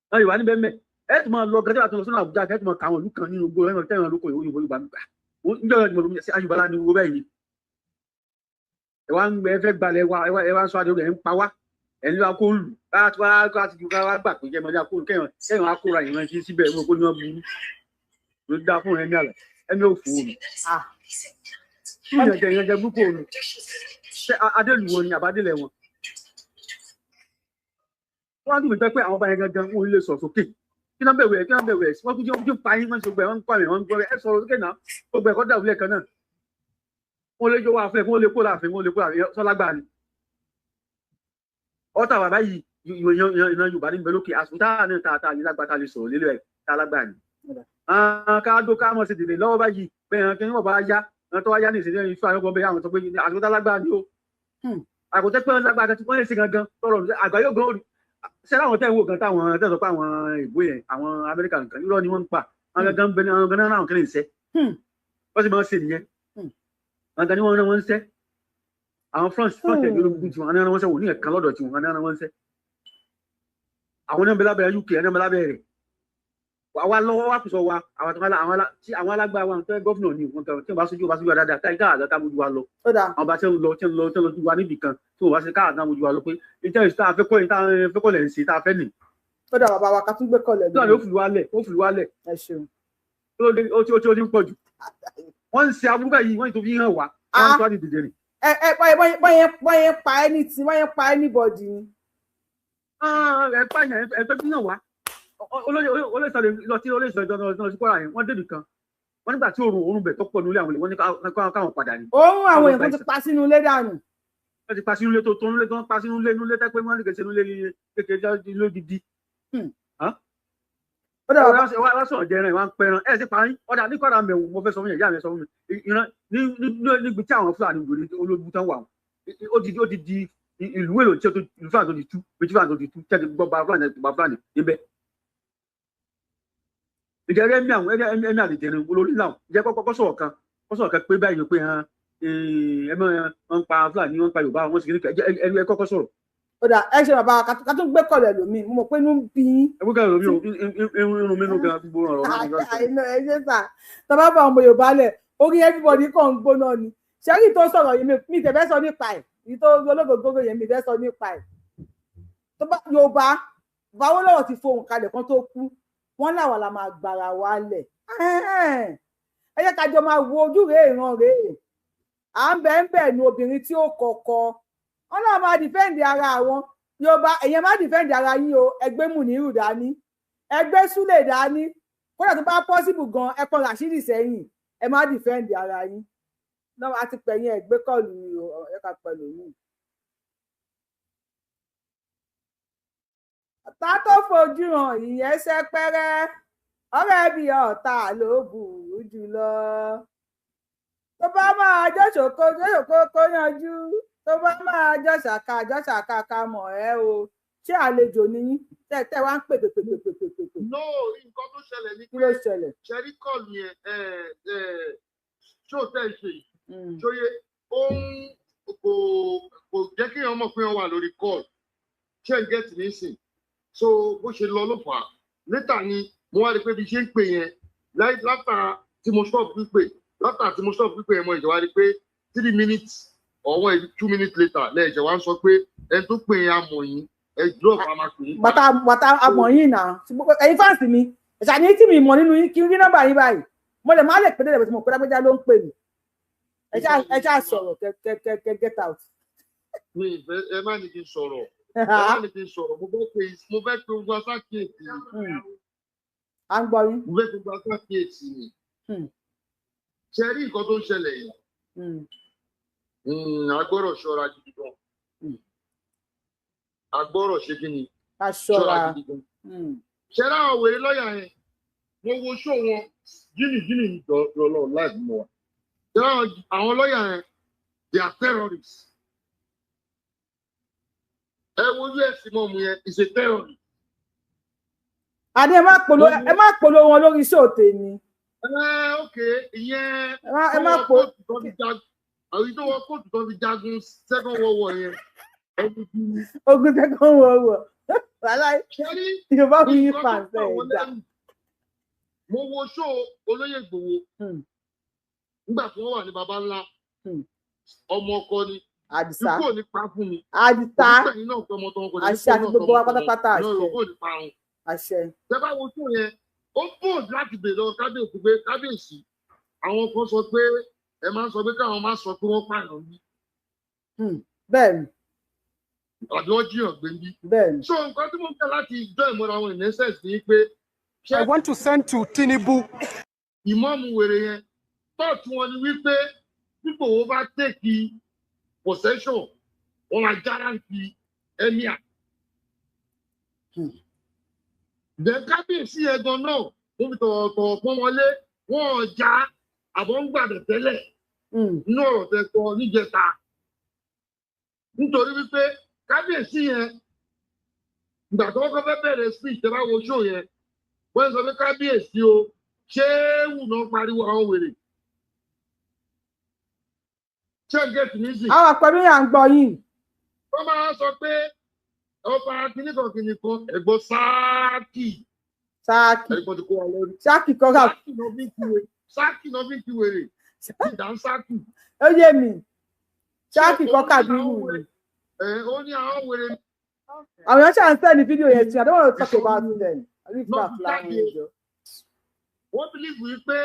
náà Yorùbá níbẹ̀ mẹ́ ẹ tún máa lọ gẹ́gẹ́ bá tún lọ sọ́nà Àbújá ẹ tún máa kà àwọn ìlú kan nínú gbogbo ẹ̀rọ tẹ̀wọ̀n lóko ìwé Yorùbá nígbà níjọ́ ìjọba ìjọba sí Yorùbá lá ní owó bẹ́ẹ̀ ni ẹ wá ń gbẹ ẹ fẹ́ gbalẹ̀ wa ẹ wá ń sọ àdéhùn ẹ ń pa wá ẹ ń lọ akó lù bá ti ju ká wá gbà pé jẹ́ mọ́lẹ́ akó kẹ́hìn kẹ́hìn akóra ìran sí síbẹ̀ wọn kó ní wọn burú ló dá fún ẹni àlẹ ẹni ò fò omi ìyànjẹ ìyànjẹ burúkú omi ṣé adélu wọn ni àbádélẹ̀ wọn wọ́n á dùn mí pé àwọn ọba yẹn gangan wọn ò lè sọ̀ sókè kí náà bẹ̀rù ẹ̀ kí náà bẹ̀rù ẹ̀ wọ́n tún jẹ́ wọ́n tún pa yín wọ́n ti gbẹ wọ́n ń pa mí wọ́n ń gbọ́ ẹ sọ̀rọ̀ sókè náà gbogbo ẹ̀kọ́ dàrú lẹ́ẹ̀kan náà wọ́n lè jọ wá fẹ́ wọ́n lè kó láàfin wọ́n lè kó láàfin sọ́lágbà ni. Ọ̀tá bàbá yìí ìran Yorùbá ní bẹ́ẹ̀ lókè àsùn táà náà tá a ní lágbá tá a lè sọ̀rọ̀ lélẹ̀ ẹ̀ tá a lágbà ni. Ká dó ká mọ̀ sí dìde lọ́wọ́ báyìí bẹ́ẹ̀ kí wọ́n bá yá tó wá yá ní ìṣẹ̀lẹ̀ ìfẹ́ àwọn ọmọ àwọn tó pé àsùn tá lágbà ni ó. Àkótẹ́ pé lágbà tí wọ́n lè ṣe gangan tọrọ àgbà yóò gan ṣé láwọn tẹ́ ń wò gan táwọn tẹ́ sọ pé àwọn ìbò yẹn àwọn Amẹ́ríkà nǹkan irọ́ ni wọ́n ń pa àwọn gangan bẹ àwọn gangan náà kí ni ń ṣe wọ́n sì máa ń ṣe nìyẹn àwọn gangan ni wọ́n rán wọn ń ṣe àwọn France ẹ̀gbẹ́ ológun tiwọn àwọn náà wọ́n ṣe wò ní ẹ̀kan lọ́dọ̀ tiwọn àwọn náà wọ́n ń ṣe àwọn náà ń bẹ lábẹ́ UK àwọn náà ń bẹ lábẹ́ rẹ̀ Àwa lọ́wọ́ wá kùsọ̀ wa, àwọn àwọn alágbára wa tó ẹ gọ́fìnà ní nǹkan tí wọ́n bá sojú wa dáadáa, táyì káàdá ká mójú wa lọ. Àwọn bá tí ń lọ tí ń lọ tí ń lọ sí wa níbì kan tí wọ́n bá ṣe káàdá mójú wa lọ pé ìjẹ́ ìṣe tá a fẹ́ kọ́ yìí tá a fẹ́ kọ́ lẹ̀ ń ṣe tá a fẹ́ nì. Ó dà bàbá wa, ká tún gbé kọlẹ̀ lórí. Ó fi wálẹ̀, ó fi wálẹ̀. Ẹ ṣeun. Ó ti ń pọ̀ jù. Wọ́n ń ṣe aburú báyìí, wọ́n ti fi hàn wá. Wọ́n ń tọ́ àdìdì rìn. Ẹ ẹ bọ́yẹn pa anything, bọ́yẹn pa anybody ni. Ẹ pààyàn, ẹ fẹ́ fi hàn wá. Olóyè sọ̀rọ̀ lọ sí olóyè sọ̀rọ̀ lọ sí Kwara yẹn, wọ́n débì kan. Wọ́n nígbà tí òórùn bẹ̀ tó pọ̀ nílé àwọn olè, wọ́n ní káwọn padà ní. Òórùn àwọn èèyàn tó ti pa sínú ilé dànù. Wọ́n ti pa sínú ilé tó tó nílé tó ń pa sínú ilé nílé tẹ́ pé wọ́n lè kẹsẹ̀ nílé kékeré ilé gidi. Wọ́n sọ̀rọ̀ jẹran ìwà ń pẹran ẹ̀ sí parí ọ̀dà ní Kwara mẹ̀wò. Mo fẹ́ sọ fún yẹn, ìyá mi sọ fún mi ìran níbi tí àwọn Fúlàní wèrè ológun tán wà, ó ti di ìlú èlò tí ìlú Fúlàní tó ti tú, bí Fúlàní tó ti tú tẹ́tí gbọ́ bá Fúlàní bá Fúlàní níbẹ̀. Ìjẹ́ ẹ̀mí àwọn ẹ̀mí àlejò olórí náà jẹ́ kọ́kọ́ sọ̀rọ̀ kan kọ́ sọ̀rọ̀ kan pé báyìí pé ẹ̀mí wọn pa Fúlàní, wọn pa Yorùbá, wọn sì kiri ẹ kọ́kọ́ sọ̀rọ̀. Ó dà, ẹ ṣe bàbá, ká tún gbé kọlẹ̀ lómi. Mo mọ̀ pé inú ń bí yín. Ẹ gbé kọlẹ̀ lómi o, irun mi nù gan gbogbo ọ̀rọ̀ náà. Ẹ ṣe sà, tọ́ba bá ọmọ Yorùbá lẹ̀, orí everybody kàn ń gbóná ni. Ṣẹ́rí tó sọ̀rọ̀ yìí, mi tẹ̀fẹ́ sọ nípa ẹ̀, èyí tó ológógógó yẹn mi fẹ́ sọ nípa ẹ̀. Tó bá Yorùbá báwo lọ́wọ́ ti fohùn kalẹ̀ kan tó kú, wọ́n láwa la máa gbára wa lẹ̀. Ẹ jẹ́ ká jọ máa wo ojú rèé ìran rèé. À ń bẹ̀ ń bẹ̀ nu obìnrin tí ó kọ̀kọ́ wọn náà máa dìfẹ́ǹdì ara àwọn Yorùbá. Èèyàn máa dìfẹ́ǹdì ara yín o. Ẹgbẹ́ Mùnírù dání, ẹgbẹ́ Súlè dání, kódà tó bá pọ́sibù gan ẹ pọn Ràṣídì sẹ́yìn, ẹ má dìfẹ́ǹdì ara yín náà. A ti pẹ̀yìn ẹgbẹ́ kọ́ọ̀lù mi o, ẹ ká pẹ̀lú mi. Ọ̀tá tó fojú hàn ìyẹn ṣẹpẹrẹ, ọ̀rẹ́ bí ọ̀tá ló burú jùlọ. Tó bá máa jọ́sòkó jọ́sòkó kó yanjú, tó bá máa jọ́sàkà jọ́sàkà ká mọ̀ ẹ́ o. Ṣé àlejò ni yín tẹ́ wá ń pè pè pè pè pè pè pè. No, nǹkan tó ṣẹlẹ̀ ni kí ló ṣẹlẹ̀? Ṣẹ́rí kọ́ọ̀lù yẹn ṣó tẹ́ ẹ ṣe yìí ṣóyè ó ń kò jẹ́ kí èèyàn mọ̀ pé wọ́n wà lórí kọ́ọ̀lù, ṣé ń gẹ́tì nísìn. So bó ṣe lọ ló fà á létà ni mo wá rí pé bí ṣe ń pè yẹn látà tí mo stop pípè, látà tí mo stop pípè yẹn, mo ìjọba wá rí pé 3 minutes or 1 2 minutes later lẹ́ẹ̀jẹ̀ wá ń sọ pé ẹni tó pè yẹn amọ̀ yín, ẹ drop a máa pè yín. Bàtà bàtà amọ̀ yín náà, ẹ̀yin fáǹsì mi ẹ̀ṣà ní tí mi mọ̀ nínú yín kí n rí nọ́mbà yín báyìí, mo lè má lè pè délẹ̀ bẹ́ẹ̀ tí mo pè lágbèjà ló ń pè mí. Ẹ ṣáà sọ̀rọ̀ kẹ get out. Mi ìfẹ́ ẹ má ní kí n sọ̀rọ̀, ẹ má ní kí n sọ̀rọ̀. Mo fẹ́ pé gbogbo asákìyèsí. À ń gbọ́ yín. Mo fẹ́ gbogbo asákìyèsí ni. Ṣe rí nǹkan tó ń ṣẹlẹ̀ yìí, a gbọ́dọ̀ ṣọ́ra gidi gan. A gbọ́dọ̀ ṣe kí ni? Ṣọ́ra gidi gan. Ṣe rí àwọn wèrè lọ́ọ̀yà yẹn, mo wo ṣó wọn gíní gíní lọ́lọ́ láì mọ̀ wá. Ṣe rí àwọn lọ́ọ̀yà yẹn, they are terrorists. Ẹ wo us mọ̀mù yẹn is a terrorist. Àní ẹ má polo wọn lórí show tèmi. Ẹ ok, ìyẹn ẹ má po àwọn tó wọ kóòtù tó fi jagun second world war yẹn. Ogun second world war, wàhálà Yorùbá fi yí pàṣẹ ìjà. Mo wo show olóyè Ìgbòho nígbà tí wọ́n wà ní baba ńlá ọmọ ọkọ ni. Àdìsá ikú ò ní pa fún mi. Àdìsá àṣẹ àti gbogbo wa pátápátá, àṣẹ àṣẹ. Tẹ́bá wo tó yẹn, ó bòd láti bèèrè lọ kábíyèsí pé kábíyèsí, àwọn kan sọ pé ẹ máa ń sọ pé káwọn máa sọ pé wọ́n pààyàn bí. Bẹ́ẹ̀ni. Àbí wọ́n jiyàn gbé bí. Bẹ́ẹ̀ni. So nǹkan tí mo ń fẹ́ láti jọ ìmọ̀ra àwọn ìnẹ́sẹ̀sì ni pé. I want to send to Tinubu. Ìmọ̀ọ́mù wèrè yẹn tọ́ọ̀tù wọn ni wípé pípò wo bá tèkì possession, wọn máa járáǹtì emir. Then kábíyèsí ẹ̀gan náà wọ́n fi tọ̀wọ̀tọ̀wọ̀ pọ́n wọlé, wọ́n ọjà àbọ̀ ń gbàdẹ̀ tẹ́lẹ̀ nínú ọ̀rọ̀ tẹ sọ níjẹta. Nítorí wípé kábíyèsí yẹn ìgbà tó kọ́kọ́ fẹ́ bẹ̀rẹ̀ speech, tẹ́ bá wo show yẹn, wọ́n sọ pé kábíyèsí o, ṣé wù náà pariwo àwọn wèrè. Ṣé ń gẹ̀ẹ́sì ní sí. Àwọn àpẹẹrẹ yà ń gbọ́ yìí. Wọ́n máa sọ pé ọba kìnnìkan kìnnìkan ẹ̀gbọ́n sáàkì. Sáàkì. Ẹni kan ti kó wa lẹ́rú. Sáàkì kọ́ra. Sáàkì náà fi ń ti wèrè. Ìdá ń sáàkì. Ó yé mi. Sáàkì kọ́ Kàbírù ni. Ó ní àwọn wèrè. Àwọn èèyàn ṣáà ń sẹ́ni fídíò yẹn tí I don't want to talk about them. Wọ́n bìlíìfù yìí pé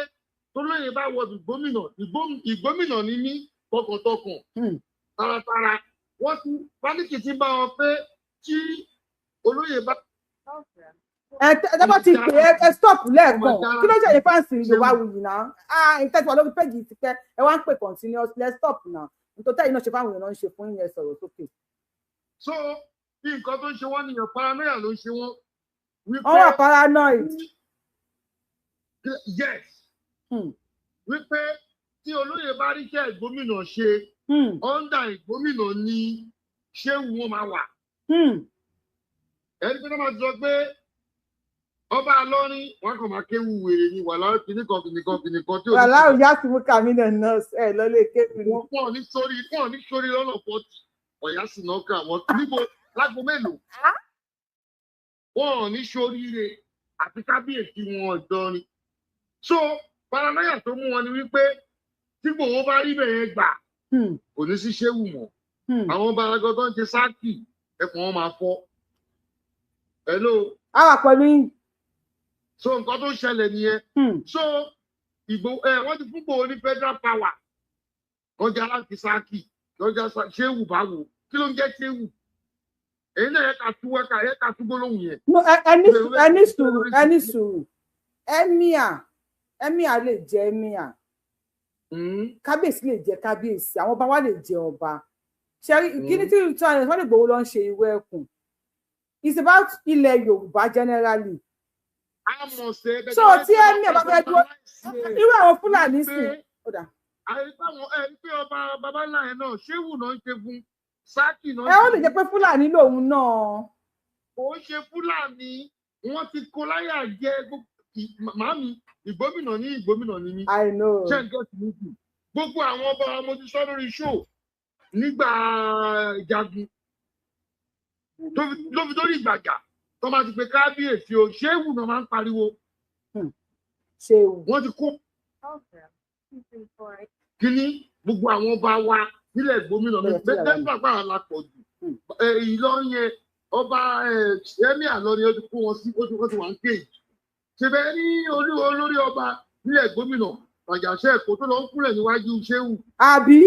tólóyè bá wọ ìgbómìnà, ìgbómìnà ni mí tọkàntọkàn, taratara. Wọ́n ti pánìkì ti bá wọn pé tí olóyè bá. Ẹ tẹ́ bá ti pè é, ẹ stop lẹ́ẹ̀kan. Kí ló jẹ́ ìfáǹsì Yorùbá wuyì náà? Ìtẹ́sí lórí péjì ti pẹ́, ẹ wá ń pè continuously, ẹ stop náà. Nítorí tẹ́yìn náà ṣe fáwọn èèyàn náà ń ṣe fún yín, ẹ sọ̀rọ̀ sókè. So bí nǹkan tó ń ṣe wọ́n nìyẹn, paranoia ló ń ṣe wọ́n. Wọ́n wà paranoid. Yes. Wípé tí olóyè bá ríṣẹ́ ìgbómìnà ṣe, under ìgbómìnà ni ṣéwù wọn máa wà. Ẹni pé náà máa ti sọ pé ọba Ìlọrin wọn kàn máa kéwu wèrè ni wàhálà kìnnìkan kìnnìkan kìnnìkan tí ò ní. Wàhálà òyà sí mú kàmínà nọ́ọ̀sì ẹ̀ lọ́lé kéwu ni. Wọ́n ní sórí wọ́n ní sórí lọ́nà 40 ọ̀yá sì náà kà wọ́n níbo lágbo mélòó. Wọ́n ò ní sóríire àti kábíyèsí wọn ọ̀dọ́ ni. So paranoia tó mú wọn ni wípé tí Ìgbòho bá rí bẹ̀yẹn gbà kò ní sí ṣéwù mọ́. Àwọn ọba alágọ́ tó ń ṣe sáàkì ẹkùn wọn máa fọ́. Hello. A wà pẹ̀lú yín. So nǹkan tó ń ṣẹlẹ̀ nìyẹn. So Ìgbòho wọ́n ti fún Ìgbòho ní federal power. Kọjá láti sáàkì kọjá ṣéwù báwo kí ló ń jẹ́ ṣéwù? Èyí náà yẹ ká tú ẹ̀ka yẹ ká tú gbólóhùn yẹn. Ẹni sùúrù, ẹni sùúrù. Emir lè jẹ emir, kábíyèsí lè jẹ kábíyèsí, àwọn ọba wa lè jẹ ọba. Ṣẹ́rí kíní tí wọ́n lè gbowó lọ ń ṣe ìwé ẹkùn. It's about ilẹ̀ Yorùbá generally. So tí emir bá fẹ́ dúró, irú àwọn Fúlàní sì. Àìpé ọba bàbá ńlá yẹn náà ṣéwù náà ń ṣe fún sáàkì náà. Ẹ ó lè jẹ́ pé Fúlàní lòun náà. Kò ń ṣe Fúlàní, wọ́n ti kó láyà jẹ màámi. Ìgbómìnà ní ìgbómìnà ní mí. I know. Ṣé n gẹ́tì mi jù? Gbogbo àwọn ọba mo ti sọ lórí show nígbà ìjagun ló fi dórí ìgbàjà tó máa ti pe kábíyèsí o, ṣéwù náà máa ń pariwo. Ṣéwù. Wọ́n ti kó kíní gbogbo àwọn ọba wa nílẹ̀ ìgbómìnà mi bẹ́ẹ̀ bá la pọ̀ jù. Ìlọrin yẹn ọba emir lọrin ó ti kó wọn sí ó ti wà ń kéèjì. Ṣèbẹ̀ ní olórí ọba nílẹ̀ gómìnà Àjàṣẹ́ Èkó tó lọ ń kúnlẹ̀ níwájú ṣéwù. Àbí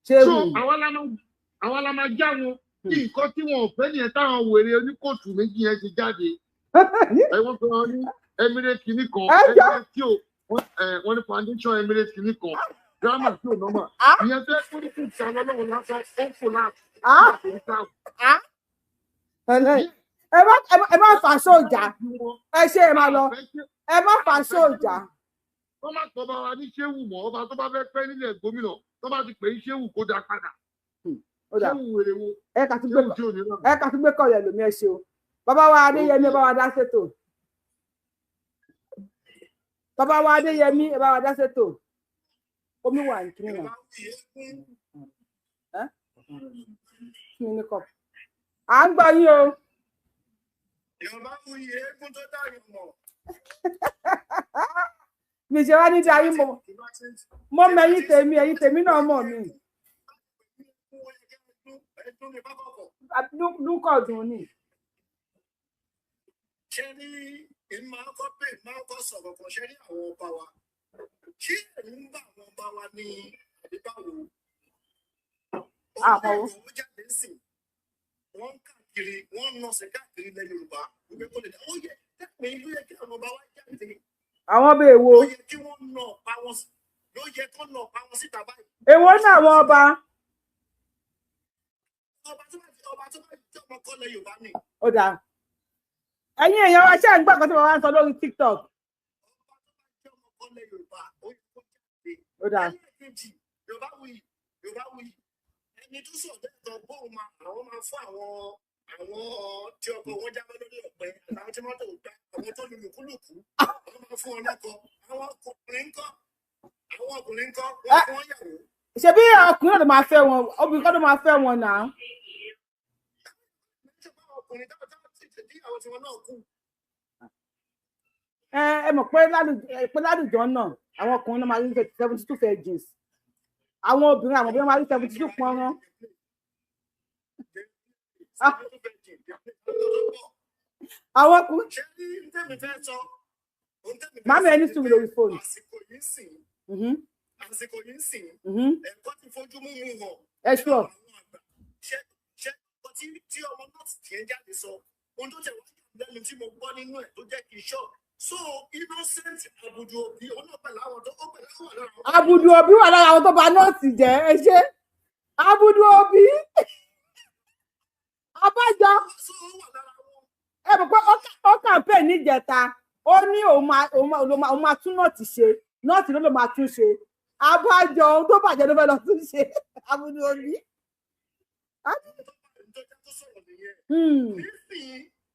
ṣéwù. So àwa la máa já wọn kí nǹkan tí wọn ò fẹ́ nìyẹn táwọn wèrè oníkóòtù méjì yẹn ti jáde. Wọ́n pe wọn ní Emirate kìíní kan, Emirate tí ò wọ́n ní foundation Emirate kìíní kan, grammar tí ò nọ́mà. Ìyẹn fẹ́ kó ní kò tí àwọn ọlọ́run lásán ó ń fò láti. Ẹ má fà sóòjà, ẹ ṣe ẹ máa lọ, ẹ má fà sóòjà. Wọ́n má pọ̀ bá wa ní ṣéwù mọ́, ọba tó bá fẹ́ pẹ́ nílẹ̀ gómìnà tó bá ti pè é ṣéwù kó dá padà. Ṣéwù wèrè wo? Ẹ kà tún gbé kọ̀ọ̀lẹ̀ lómi, ẹ ṣe o. Bàbá wa Adéyẹmí, ẹ bá wa dá sétò. Bàbá wa Adéyẹmí, ẹ bá wa dá sétò. Omi wà ní kíni náà. Kí ni kọ? À ń gbọ́ yín o. Yorùbá wuyì eégún tó dáyọ̀ mọ̀. Mi ṣe wá ní darí mọ̀. Mo mọ ẹ̀yin tèmi, ẹ̀yin tèmi náà mọ̀ mi. Lúkọ̀dùn ni. Ṣé ní ìmọ̀ akọ́ pé ìmọ̀ akọ́ sọ̀rọ̀ kan ṣé ní àwọn ọba wa? Ṣé ẹ̀rù ń bá àwọn ọba wa ní àbí báwo? Àpọ̀. Ó jáde sí wọ́n káàkiri, wọ́n nọ̀sẹ̀ káàkiri ilẹ̀ Yorùbá wípé kó lè dá. Ó yẹ tẹ́pẹ́ ìlú yẹ kí àwọn ọba wa jáde. Àwọn ọba èwo? Ló yẹ kí wọ́n nà ọ̀pá wọn, ló yẹ kó nà ọ̀pá wọn síta báyìí. Èwo ní àwọn ọba? Ọba tó bá jẹ́ ọmọ kọ́lẹ̀ Yorùbá ni. Ó dáa. Ẹ̀yin èèyàn wa ṣé ẹ̀ ń gbọ́ nǹkan tí bàbá ń sọ lórí TikTok? Ọba tó bá jẹ́ ọmọ kọ́lẹ̀ Yorùbá, ó yẹ kó jáde. Ó dáa. Ẹlẹ́ẹ̀kejì, Yorùbá wuyì, Yorùbá wuyì. Ẹni tó sọ dẹ́tọ̀ bóun máa àwọn máa fún àwọn tí ọkọ̀ wọn jábọ́ lórí ọ̀pẹ àtàwọn tí mọ́tò gbá àwọn tó lulùkúlùkù àwọn máa fún wọn lọ́kọ. Àwọn ọkùnrin ńkọ́, àwọn ọkùnrin ńkọ́, wọ́n fún wọn yàwó. Ṣebí ọkùnrin náà ló máa fẹ́ wọn, obìnrin kan ló máa fẹ́ wọn náà. Ọkùnrin táwọn tí àwọn tiwọn náà kú. Ẹ mọ̀ pé lálùjọ náà àwọn ọkùnrin náà máa rí 72 virgins, àwọn obìnrin máa rí 72 pọ́nrán. Àwọn ọkùnrin màmí ẹni sùn lórí fóònù. Àsìkò yìí sìn, ẹ̀kọ́ ti fojú mú mú hàn. Ẹ ṣọ́. Ṣé tí ọmọ náà ti ń jáde sọ, ohun tó tẹ̀ wá lẹ́nu tí mo gbọ́ nínú ẹ̀ tó jẹ́ kí n ṣọ́. So innocent Abudu Obi, òun náà pẹ̀lú àwọn tó ó pẹ̀lú àwọn lára àwọn. Abudu Obi wà lára àwọn tó bà nọ́ọ̀sì jẹ́. Ẹ ṣe Abudu Obi. Abájọ ẹ mọ̀ pé ó campaign níjẹta, ó ní òun máa tún nọ́ọ̀tì ṣe, nọ́ọ̀tì ló ló máa tún ṣe. Abájọ ohun tó bàjẹ́ ló fẹ́ lọ tún ṣe Abudu Obi.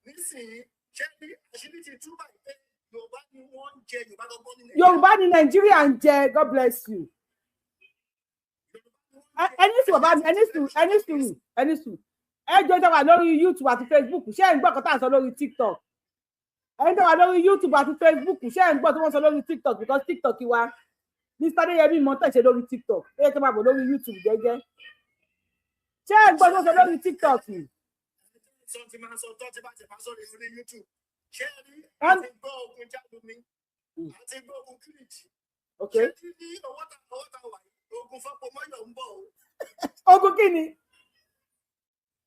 Nísìnyí ṣé àṣírí ti tú báyìí pé Yorùbá ni wọ́n ń jẹ, Yorùbá gbọ́gbọ́ ní Nàìjíríà. Yorùbá ni Nàìjíríà ń jẹ. God bless you. Ẹni sùn bàbá mi, ẹni sùn, ẹni sùn, ẹni sùn. Ẹ jọ jọ wà lórí YouTube àti Facebook, ṣé ẹ ń gbọ́ nǹkan tá à ń sọ lórí TikTok? Ẹni tó wà lórí YouTube àti Facebook, ṣé ẹ ń gbọ́ tí wọ́n sọ lórí TikTok? Because TikTok wa Mr. Adéyẹmí mọ tẹ̀sẹ̀ lórí TikTok, ó yẹ kí n máa bọ̀ lórí YouTube jẹ́jẹ́. Ṣé ẹ ń gbọ́ tí wọ́n sọ lórí TikTok? Sọ ti máa sọ tọ́ ti bá ti máa sọ lórí YouTube. Ṣé ẹ rí àti gbọ́ ogun Jálumi àti gbọ́ ogun Kírìjì? Ṣé kí ní ọwọ́ ta wà ogun Fọ́pọ̀mọ́yọ̀ ń bọ̀ o? Ogun kí ni?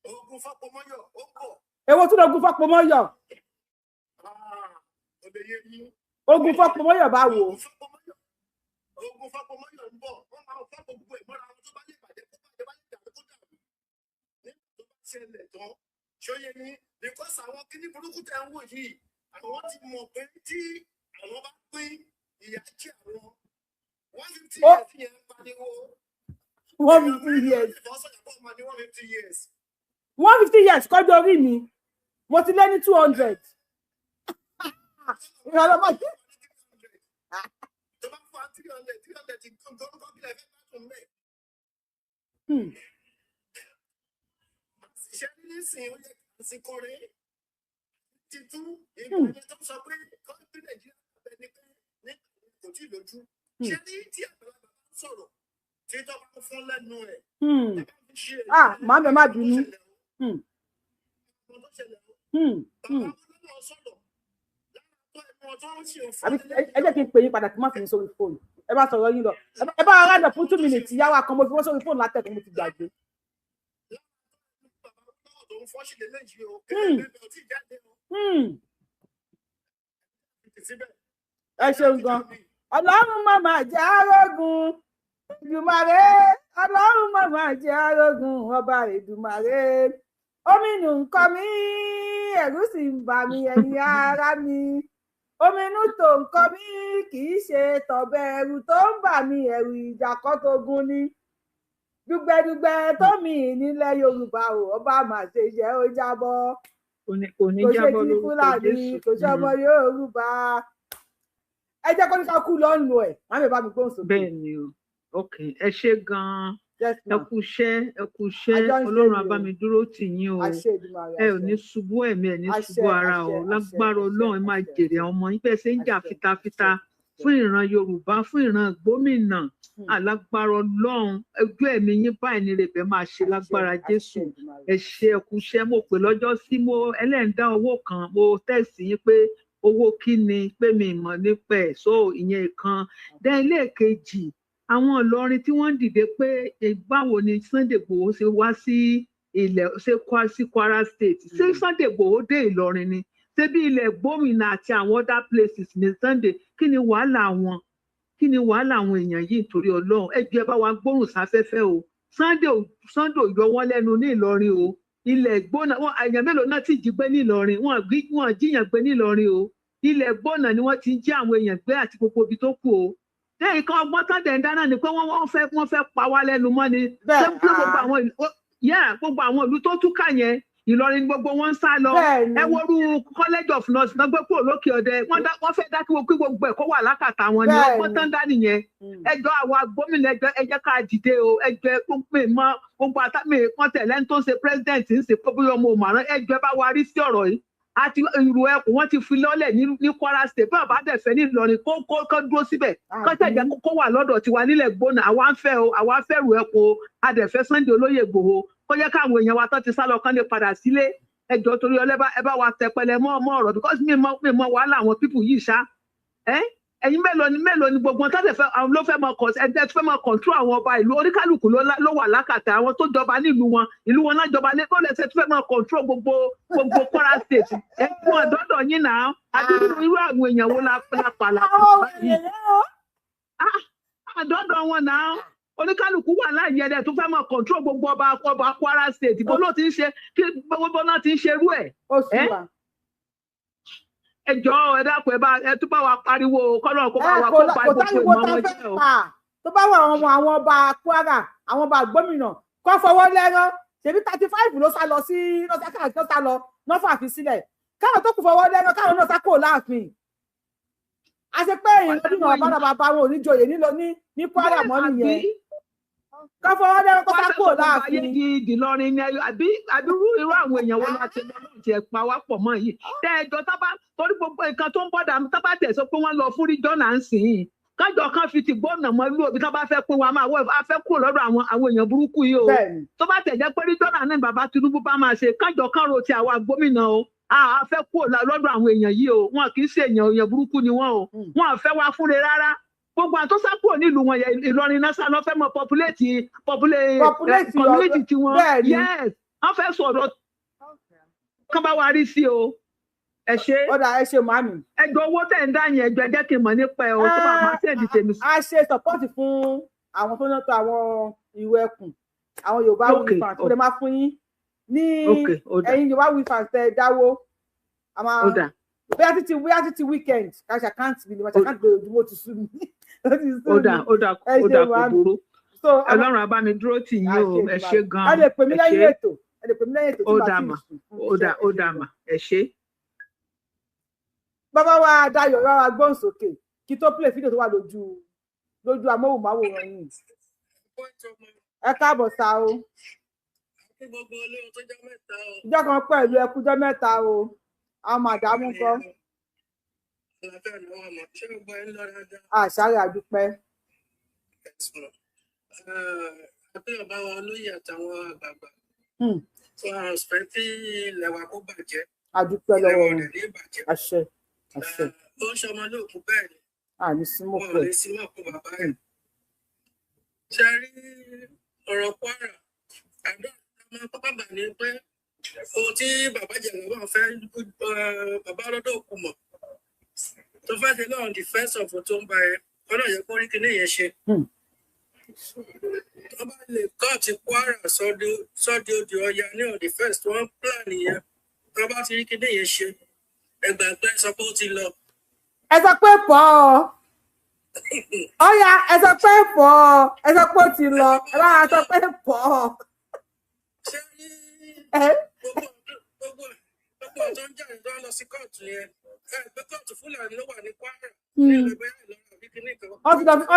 Ogun Fọ́pọ̀mọ́yọ̀ ó ń bọ̀. Èwo tún lógun Fọ́pọ̀mọ́yọ̀? Ogun Fọ́pọ̀mọ́yọ̀ bá wo? Ogun Fọ́pọ̀mọ́yọ̀ ń bọ̀. Wọ́n máa fọ́ gbogbo ẹ̀ mọ́ra wọn, tó bá lè bàjẹ́ kó bàjẹ́, bá lè dàrú kó dàrú. Nígbà tó bá ṣẹlẹ̀ tán, ṣóyè ní because àwọn kíní burúkú tẹ̀ ń wò yìí, àwọn ti mọ̀ pé tí àwọn bá pín ìyà jẹ àwọn 150 years yẹn ń pariwo. 150 years. 150 years kọjọ orí mi, mo ti lé ní 200. Ìrànlọ́wọ́ jẹ́. Tó bá fún wa 300, 300 ti gbọ́n kọ́ kílẹ̀ fẹ́ bá tún mẹ́. Ṣé nísìnyí ó yẹ àsìkò rẹ̀ ti tú ìgbà tó sọ pé kọ́ńtì Nàìjíríà bẹ ní pé ní kò tí ì lójú. Ṣé ní tí àgbàlagbà bá ń sọ̀rọ̀ tí tó bá ń fún lẹ́nu ẹ̀. Ah, màá bẹ má bínú. Àbí ẹ jẹ́ kí n pè yín padà kí n má fi yín sórí fóònù. Ẹ bá sọ̀rọ̀ yín lọ. Ẹ bá ara dọ̀ fún 2 minutes, ìyá wa kan mo fi wọ́n sórí fóònù látẹ̀kùn mo ti gbàgbé. Ẹ ṣeun gan. Ọlọ́run má máa jẹ́ arógun Èdùmàrè, Ọlọ́run má máa jẹ́ arógun ọba Èdùmàrè. Omi nù ń kọ mí, ẹ̀rù sì ń bà mí, ẹ̀yin ará mi. Omi inú tó ń kọ mí kì í ṣe tọ̀bẹ̀, ẹ̀rù tó ń bà mí ẹ̀rù ìjà kọ́ tó gún ni. Dùgbẹ̀dùgbẹ̀ tó mì nílẹ̀ Yorùbá o, ọba máa ṣe jẹ́ ó jábọ́. Kò ní Kò ṣe jábọ́ ti lórúkọ Fúlàní, Jésù. kò ṣe ọmọ Yorùbá. Ẹ jẹ́ kó ní ká kú lọ́nù ẹ̀, má mi bá mi gbóhùn sókè. Bẹ́ẹ̀ ni o, ok, ẹ ṣé gan-an, ẹ kú iṣẹ́, ẹ kú iṣẹ́. Àjọ ń ṣe Ọlọ́run á ni bá o. mi dúró tì yín o. Àṣẹ Èdùmàrè, Ẹ ò àṣẹ. ní ṣubú ẹ̀mí, ẹ ní Àṣẹ, ṣubú ara o. àṣẹ, àṣẹ, Lágbára àṣẹ, Ọlọ́run ẹ máa àṣẹ. jèrè àwọn ọmọ yín bẹ́ẹ̀ ṣe ń jà Àṣẹ, fitafita àṣẹ. fún ìran Yorùbá, fún ìran gómìnà. Alágbára Ọlọ́run ojú ẹ̀mí yín báyìí ní rèébẹ máa ṣe lágbára Jésù. Ẹ ṣé, ẹ kú iṣẹ́. Mo pè lọ́jọ́ sí mo ẹlẹ́ǹdá owó kan, mo tẹ̀sí yín pé owó kí ni, pé mi mọ̀ nípa ẹ̀, so ìyẹn kan. Dẹ́ ilé kejì, àwọn Ìlọrin tí wọ́n ń dìde pé báwo ni Sunday Igboho ṣe wá sí ilẹ̀, ṣe sí Kwara State, ṣé Sunday Igboho dé Ìlọrin ni? Ṣé bí ilẹ̀ gómìnà àti àwọn other places ní Sunday? Kí ni wàhálà wọn? Kí ni wàhálà àwọn èèyàn yìí nítorí Ọlọ́run? Ẹ jọ̀ọ́ ẹ bá wa gbóhùn sáfẹ́fẹ́ o. Sunday Sunday ò yọ wọ́n lẹ́nu ní Ìlọrin o. Ilẹ̀ gbóná wọn, èèyàn mélòó náà ti jí gbé ní Ìlọrin? Wọn jíyàn gbé ní Ìlọrin o. Ilẹ̀ gbóná ni wọ́n ti ń jí àwọn èèyàn gbé àti gbogbo ibi tó kù o. Lẹ́yìn kan ọgbọ́n tán dẹ̀ ń dáná ni pé wọ́n fẹ́ pa wá lẹ́nu mọ́ ni. Bẹ́ẹ̀, Ṣé pé gbogbo àwọn gbogbo àwọn ìlú tó túkà yẹn, Ìlọrin ni gbogbo wọn ń sá lọ. Ẹ worú College of Nurse náà gbé kúrò lókè ọdẹ, wọ́n fẹ́ dá kí gbogbo ẹ̀ kó wà lákàtà wọn ni. Ọgbọ́n tán dá nìyẹn. Ẹjọ́ àwa gómìnà, ẹjọ́ ẹ jẹ́ ká dìde o. Ẹjọ́ ẹ mọ gbogbo àtàmì kan tẹ̀lé ẹni tó ń ṣe president ń ṣe pé bóyá ọmọ òmàrán. Ẹjọ́ ẹ bá wa rí sí ọ̀rọ̀ yìí. Àti ìrù ẹkùn wọ́n ti fi lọ́lẹ̀ ní Kwara State. Bẹ́ẹ̀ bá dẹ̀ fẹ́ ní Ìlọrin, kó dúró síbẹ̀, kó tẹ̀jẹ̀ kó wà lọ́dọ̀ tiwa nílẹ̀ gbóná. Àwa ń fẹ́ o, àwa fẹ́ ìrù ẹkùn o. A dẹ̀ fẹ́ Sunday Olóyè Ìgbòho, kó jẹ́ káwọn èèyàn wa tán ti sá lọ kán lè padà sílé. Ẹ jọ̀ọ́, torí ọlẹ́, ẹ bá wa tẹpẹlẹ mọ́ ọ̀rọ̀, because mi mọ wàhálà àwọn people yìí ṣá. Ẹ̀yin mélòó ni gbogbo wọn tọ́sẹ̀ fẹ́, àwọn ló fẹ́ mọ kọ ẹ fẹ́ mọ control àwọn ọba ìlú? Oníkálukú ló wà lákàtà àwọn tó jọba nílùú wọn, ìlú wọn náà jọba lé. Kó lẹsẹ tó fẹ́ mọ control gbogbo Kwara State? Ẹ fún ọdọọdọ yín náà. Àbí irú àwọn èèyàn wo la pàlà báyìí? Àdọ́dọ̀ wọn náà, oníkálukú wà láàyè ẹ̀ tó fẹ́ mọ control gbogbo ọba Kwara State. Bó ló ti ń ṣe kí gbogbo náà ti ń ṣerú ẹ̀? Ẹ jọ̀ọ́, ẹ dákun, ẹ bá ẹ tún bá wa pariwo kọ́nà kó bá wa kó pa kò gbogbo táriwo ìmọ̀ tá wọn fẹ́ jẹ́ o. pa tó bá wà, àwọn ọmọ àwọn ọba Kwara, àwọn ọba gómìnà kọ́ fọwọ́ lẹ́rán. Ṣèbí 35 ló sá lọ sí lọ́sàkà tó sá lọ nọ́fà fi sílẹ̀, káwọn tó kù fọwọ́ lẹ́rán, káwọn náà sá kúrò láàfin. A ṣe pé ìrìnàjò bàbá bàbá wọn ò ní joyè nílò ní Kwara mọ́ nìyẹn. Kọ́ fọwọ́ lẹ́rán, kó sá kúrò Wọ́n fẹ́ sọ gbogbo ayé láàfin. di ìdìlọrin ní ẹyọ. Àbí irú àwọn èèyàn wo la ti lọ náà tiẹ̀ pa wá pọ̀ mọ́ yìí? Tẹ́ ẹjọ́ tábà torí gbogbo nǹkan tó ń bọ̀dà, tábà tẹ̀ sọ pé wọ́n lọ fún region à ń sìn yìí, kájọ kan fi ti gbọ́nà mọ́ ìlú òbí tá bá fẹ́ pín wa máa wọ, a fẹ́ kúrò lọ́dọ̀ àwọn èèyàn burúkú yìí o. Tó bá tẹ̀ jẹ́ pé regional náà bàbá Tinubu bá máa ṣe, kájọ kan ro ti àwa gómìnà o. A fẹ́ kúrò lọ́dọ̀ àwọn èèyàn yìí o. Wọn kì í ṣe èèyàn, èèyàn burúkú ni wọ́n o. Wọn ò fẹ́ wá fúnre rárá. Gbogbo àwọn tó sá kúrò nílùú wọn yẹn, Ìlọrin náà sá lọ, fẹ́ mọ populate Populate community tiwọn. Bẹ́ẹ̀ni. Yes, wọ́n fẹ́ sọ̀rọ̀ kán bá wa rí sí o. Ẹ ṣe. Ọ̀dà, ẹ ṣe màmí. Ẹjọ́ owó tẹ̀ ń dá yẹn, ẹjọ́ ẹ jẹ́ kí n mọ̀ nípa ẹ o, tó bá máa send tèmi sí. A ṣe support fún àwọn tó ń tọ́ àwọn ìwé ẹkùn, àwọn Yorùbá Okay, wífà tó lè máa fún yín ní Okay, ó dà. ẹ̀yin Yorùbá wífà tẹ dáwó, a máa Ó dà. bóyá títí weekend ká ṣe account mi ni, máa ṣe account lójoojúmọ́. Ó ti sú mi, ó ti sú Ó dà. mi. Ó dà. Ẹ Ó ṣe dà, kò màmí. burú. So Ọlọ́run á bá mi dúró tì yín o. Ẹ ṣé gan. Ẹ lè pè mí Ẹ lẹ́yìn ṣé. ètò, ẹ lè pè mí lẹ́yìn ètò tí Ó màá dà ti mà. sùn fún Ó dà. iṣẹ́. Ó dà mà, ẹ ṣé. Bàbá wa Dayọ̀, rárá, gbóhùn sókè kí tó play fídíò tó wà lójú amóhùnmáwòrán yìí. Ẹ káàbọ̀ sá o. Ìjọ kan pẹ̀lú, ẹkújọ́ mẹ́ta o. Àwọn màdàmú kọ́ àṣàrẹ àdúpẹ́. Àbí ọba wa olóyè àtàwọn àgbààgbà tí wọn fẹ́ kí ilẹ̀ wa kó bàjẹ́. Àdúpẹ́ Ilẹ̀ lọ́wọ́ wa ò wọn. Dẹ̀ ní bàjẹ́. Àṣẹ, àṣẹ. Ó ń ṣọmọ lóòkú bẹ́ẹ̀ ni. Àní símò Wọn ò pẹ̀. lè sí mọ́ kó bàbá ẹ̀. Ṣe rí ọ̀rọ̀ Kwara, àdúrà máa kọ́kọ́ gbà ní pé ohun tí bàbá Jẹ̀lọ́wọ́ fẹ́, bàbá ọlọ́dọ̀ òkú mọ̀ tó fẹ́ ṣe lọ́run, the first of October yẹn, kọ́nà yẹ kó rí kinní yẹn ṣe. Tó bá lè kọ́ọ̀tì Kwara sọ́dí odò Ọya ní on the first, wọ́n plan yẹn. Tó bá ti rí kinní yẹn ṣe, ẹgbà pé sọ pé ó ti lọ. Ẹ sọ pé pọ̀ ọ́ ọ̀ya, ẹ sọ pé pọ̀ ọ́, ẹ sọ pé ó ti lọ, ẹ bá wa sọ pé pọ̀ ọ́. Gbogbo ọ̀tọ̀ ń jáde tó ń lọ sí kóòtù yẹn, ẹ pé kóòtù Fúlàní ló wà ní Kwara ní ìlú ẹgbẹ́ Ìlọrin àbí kinní kan. Wọ́n ti lọ.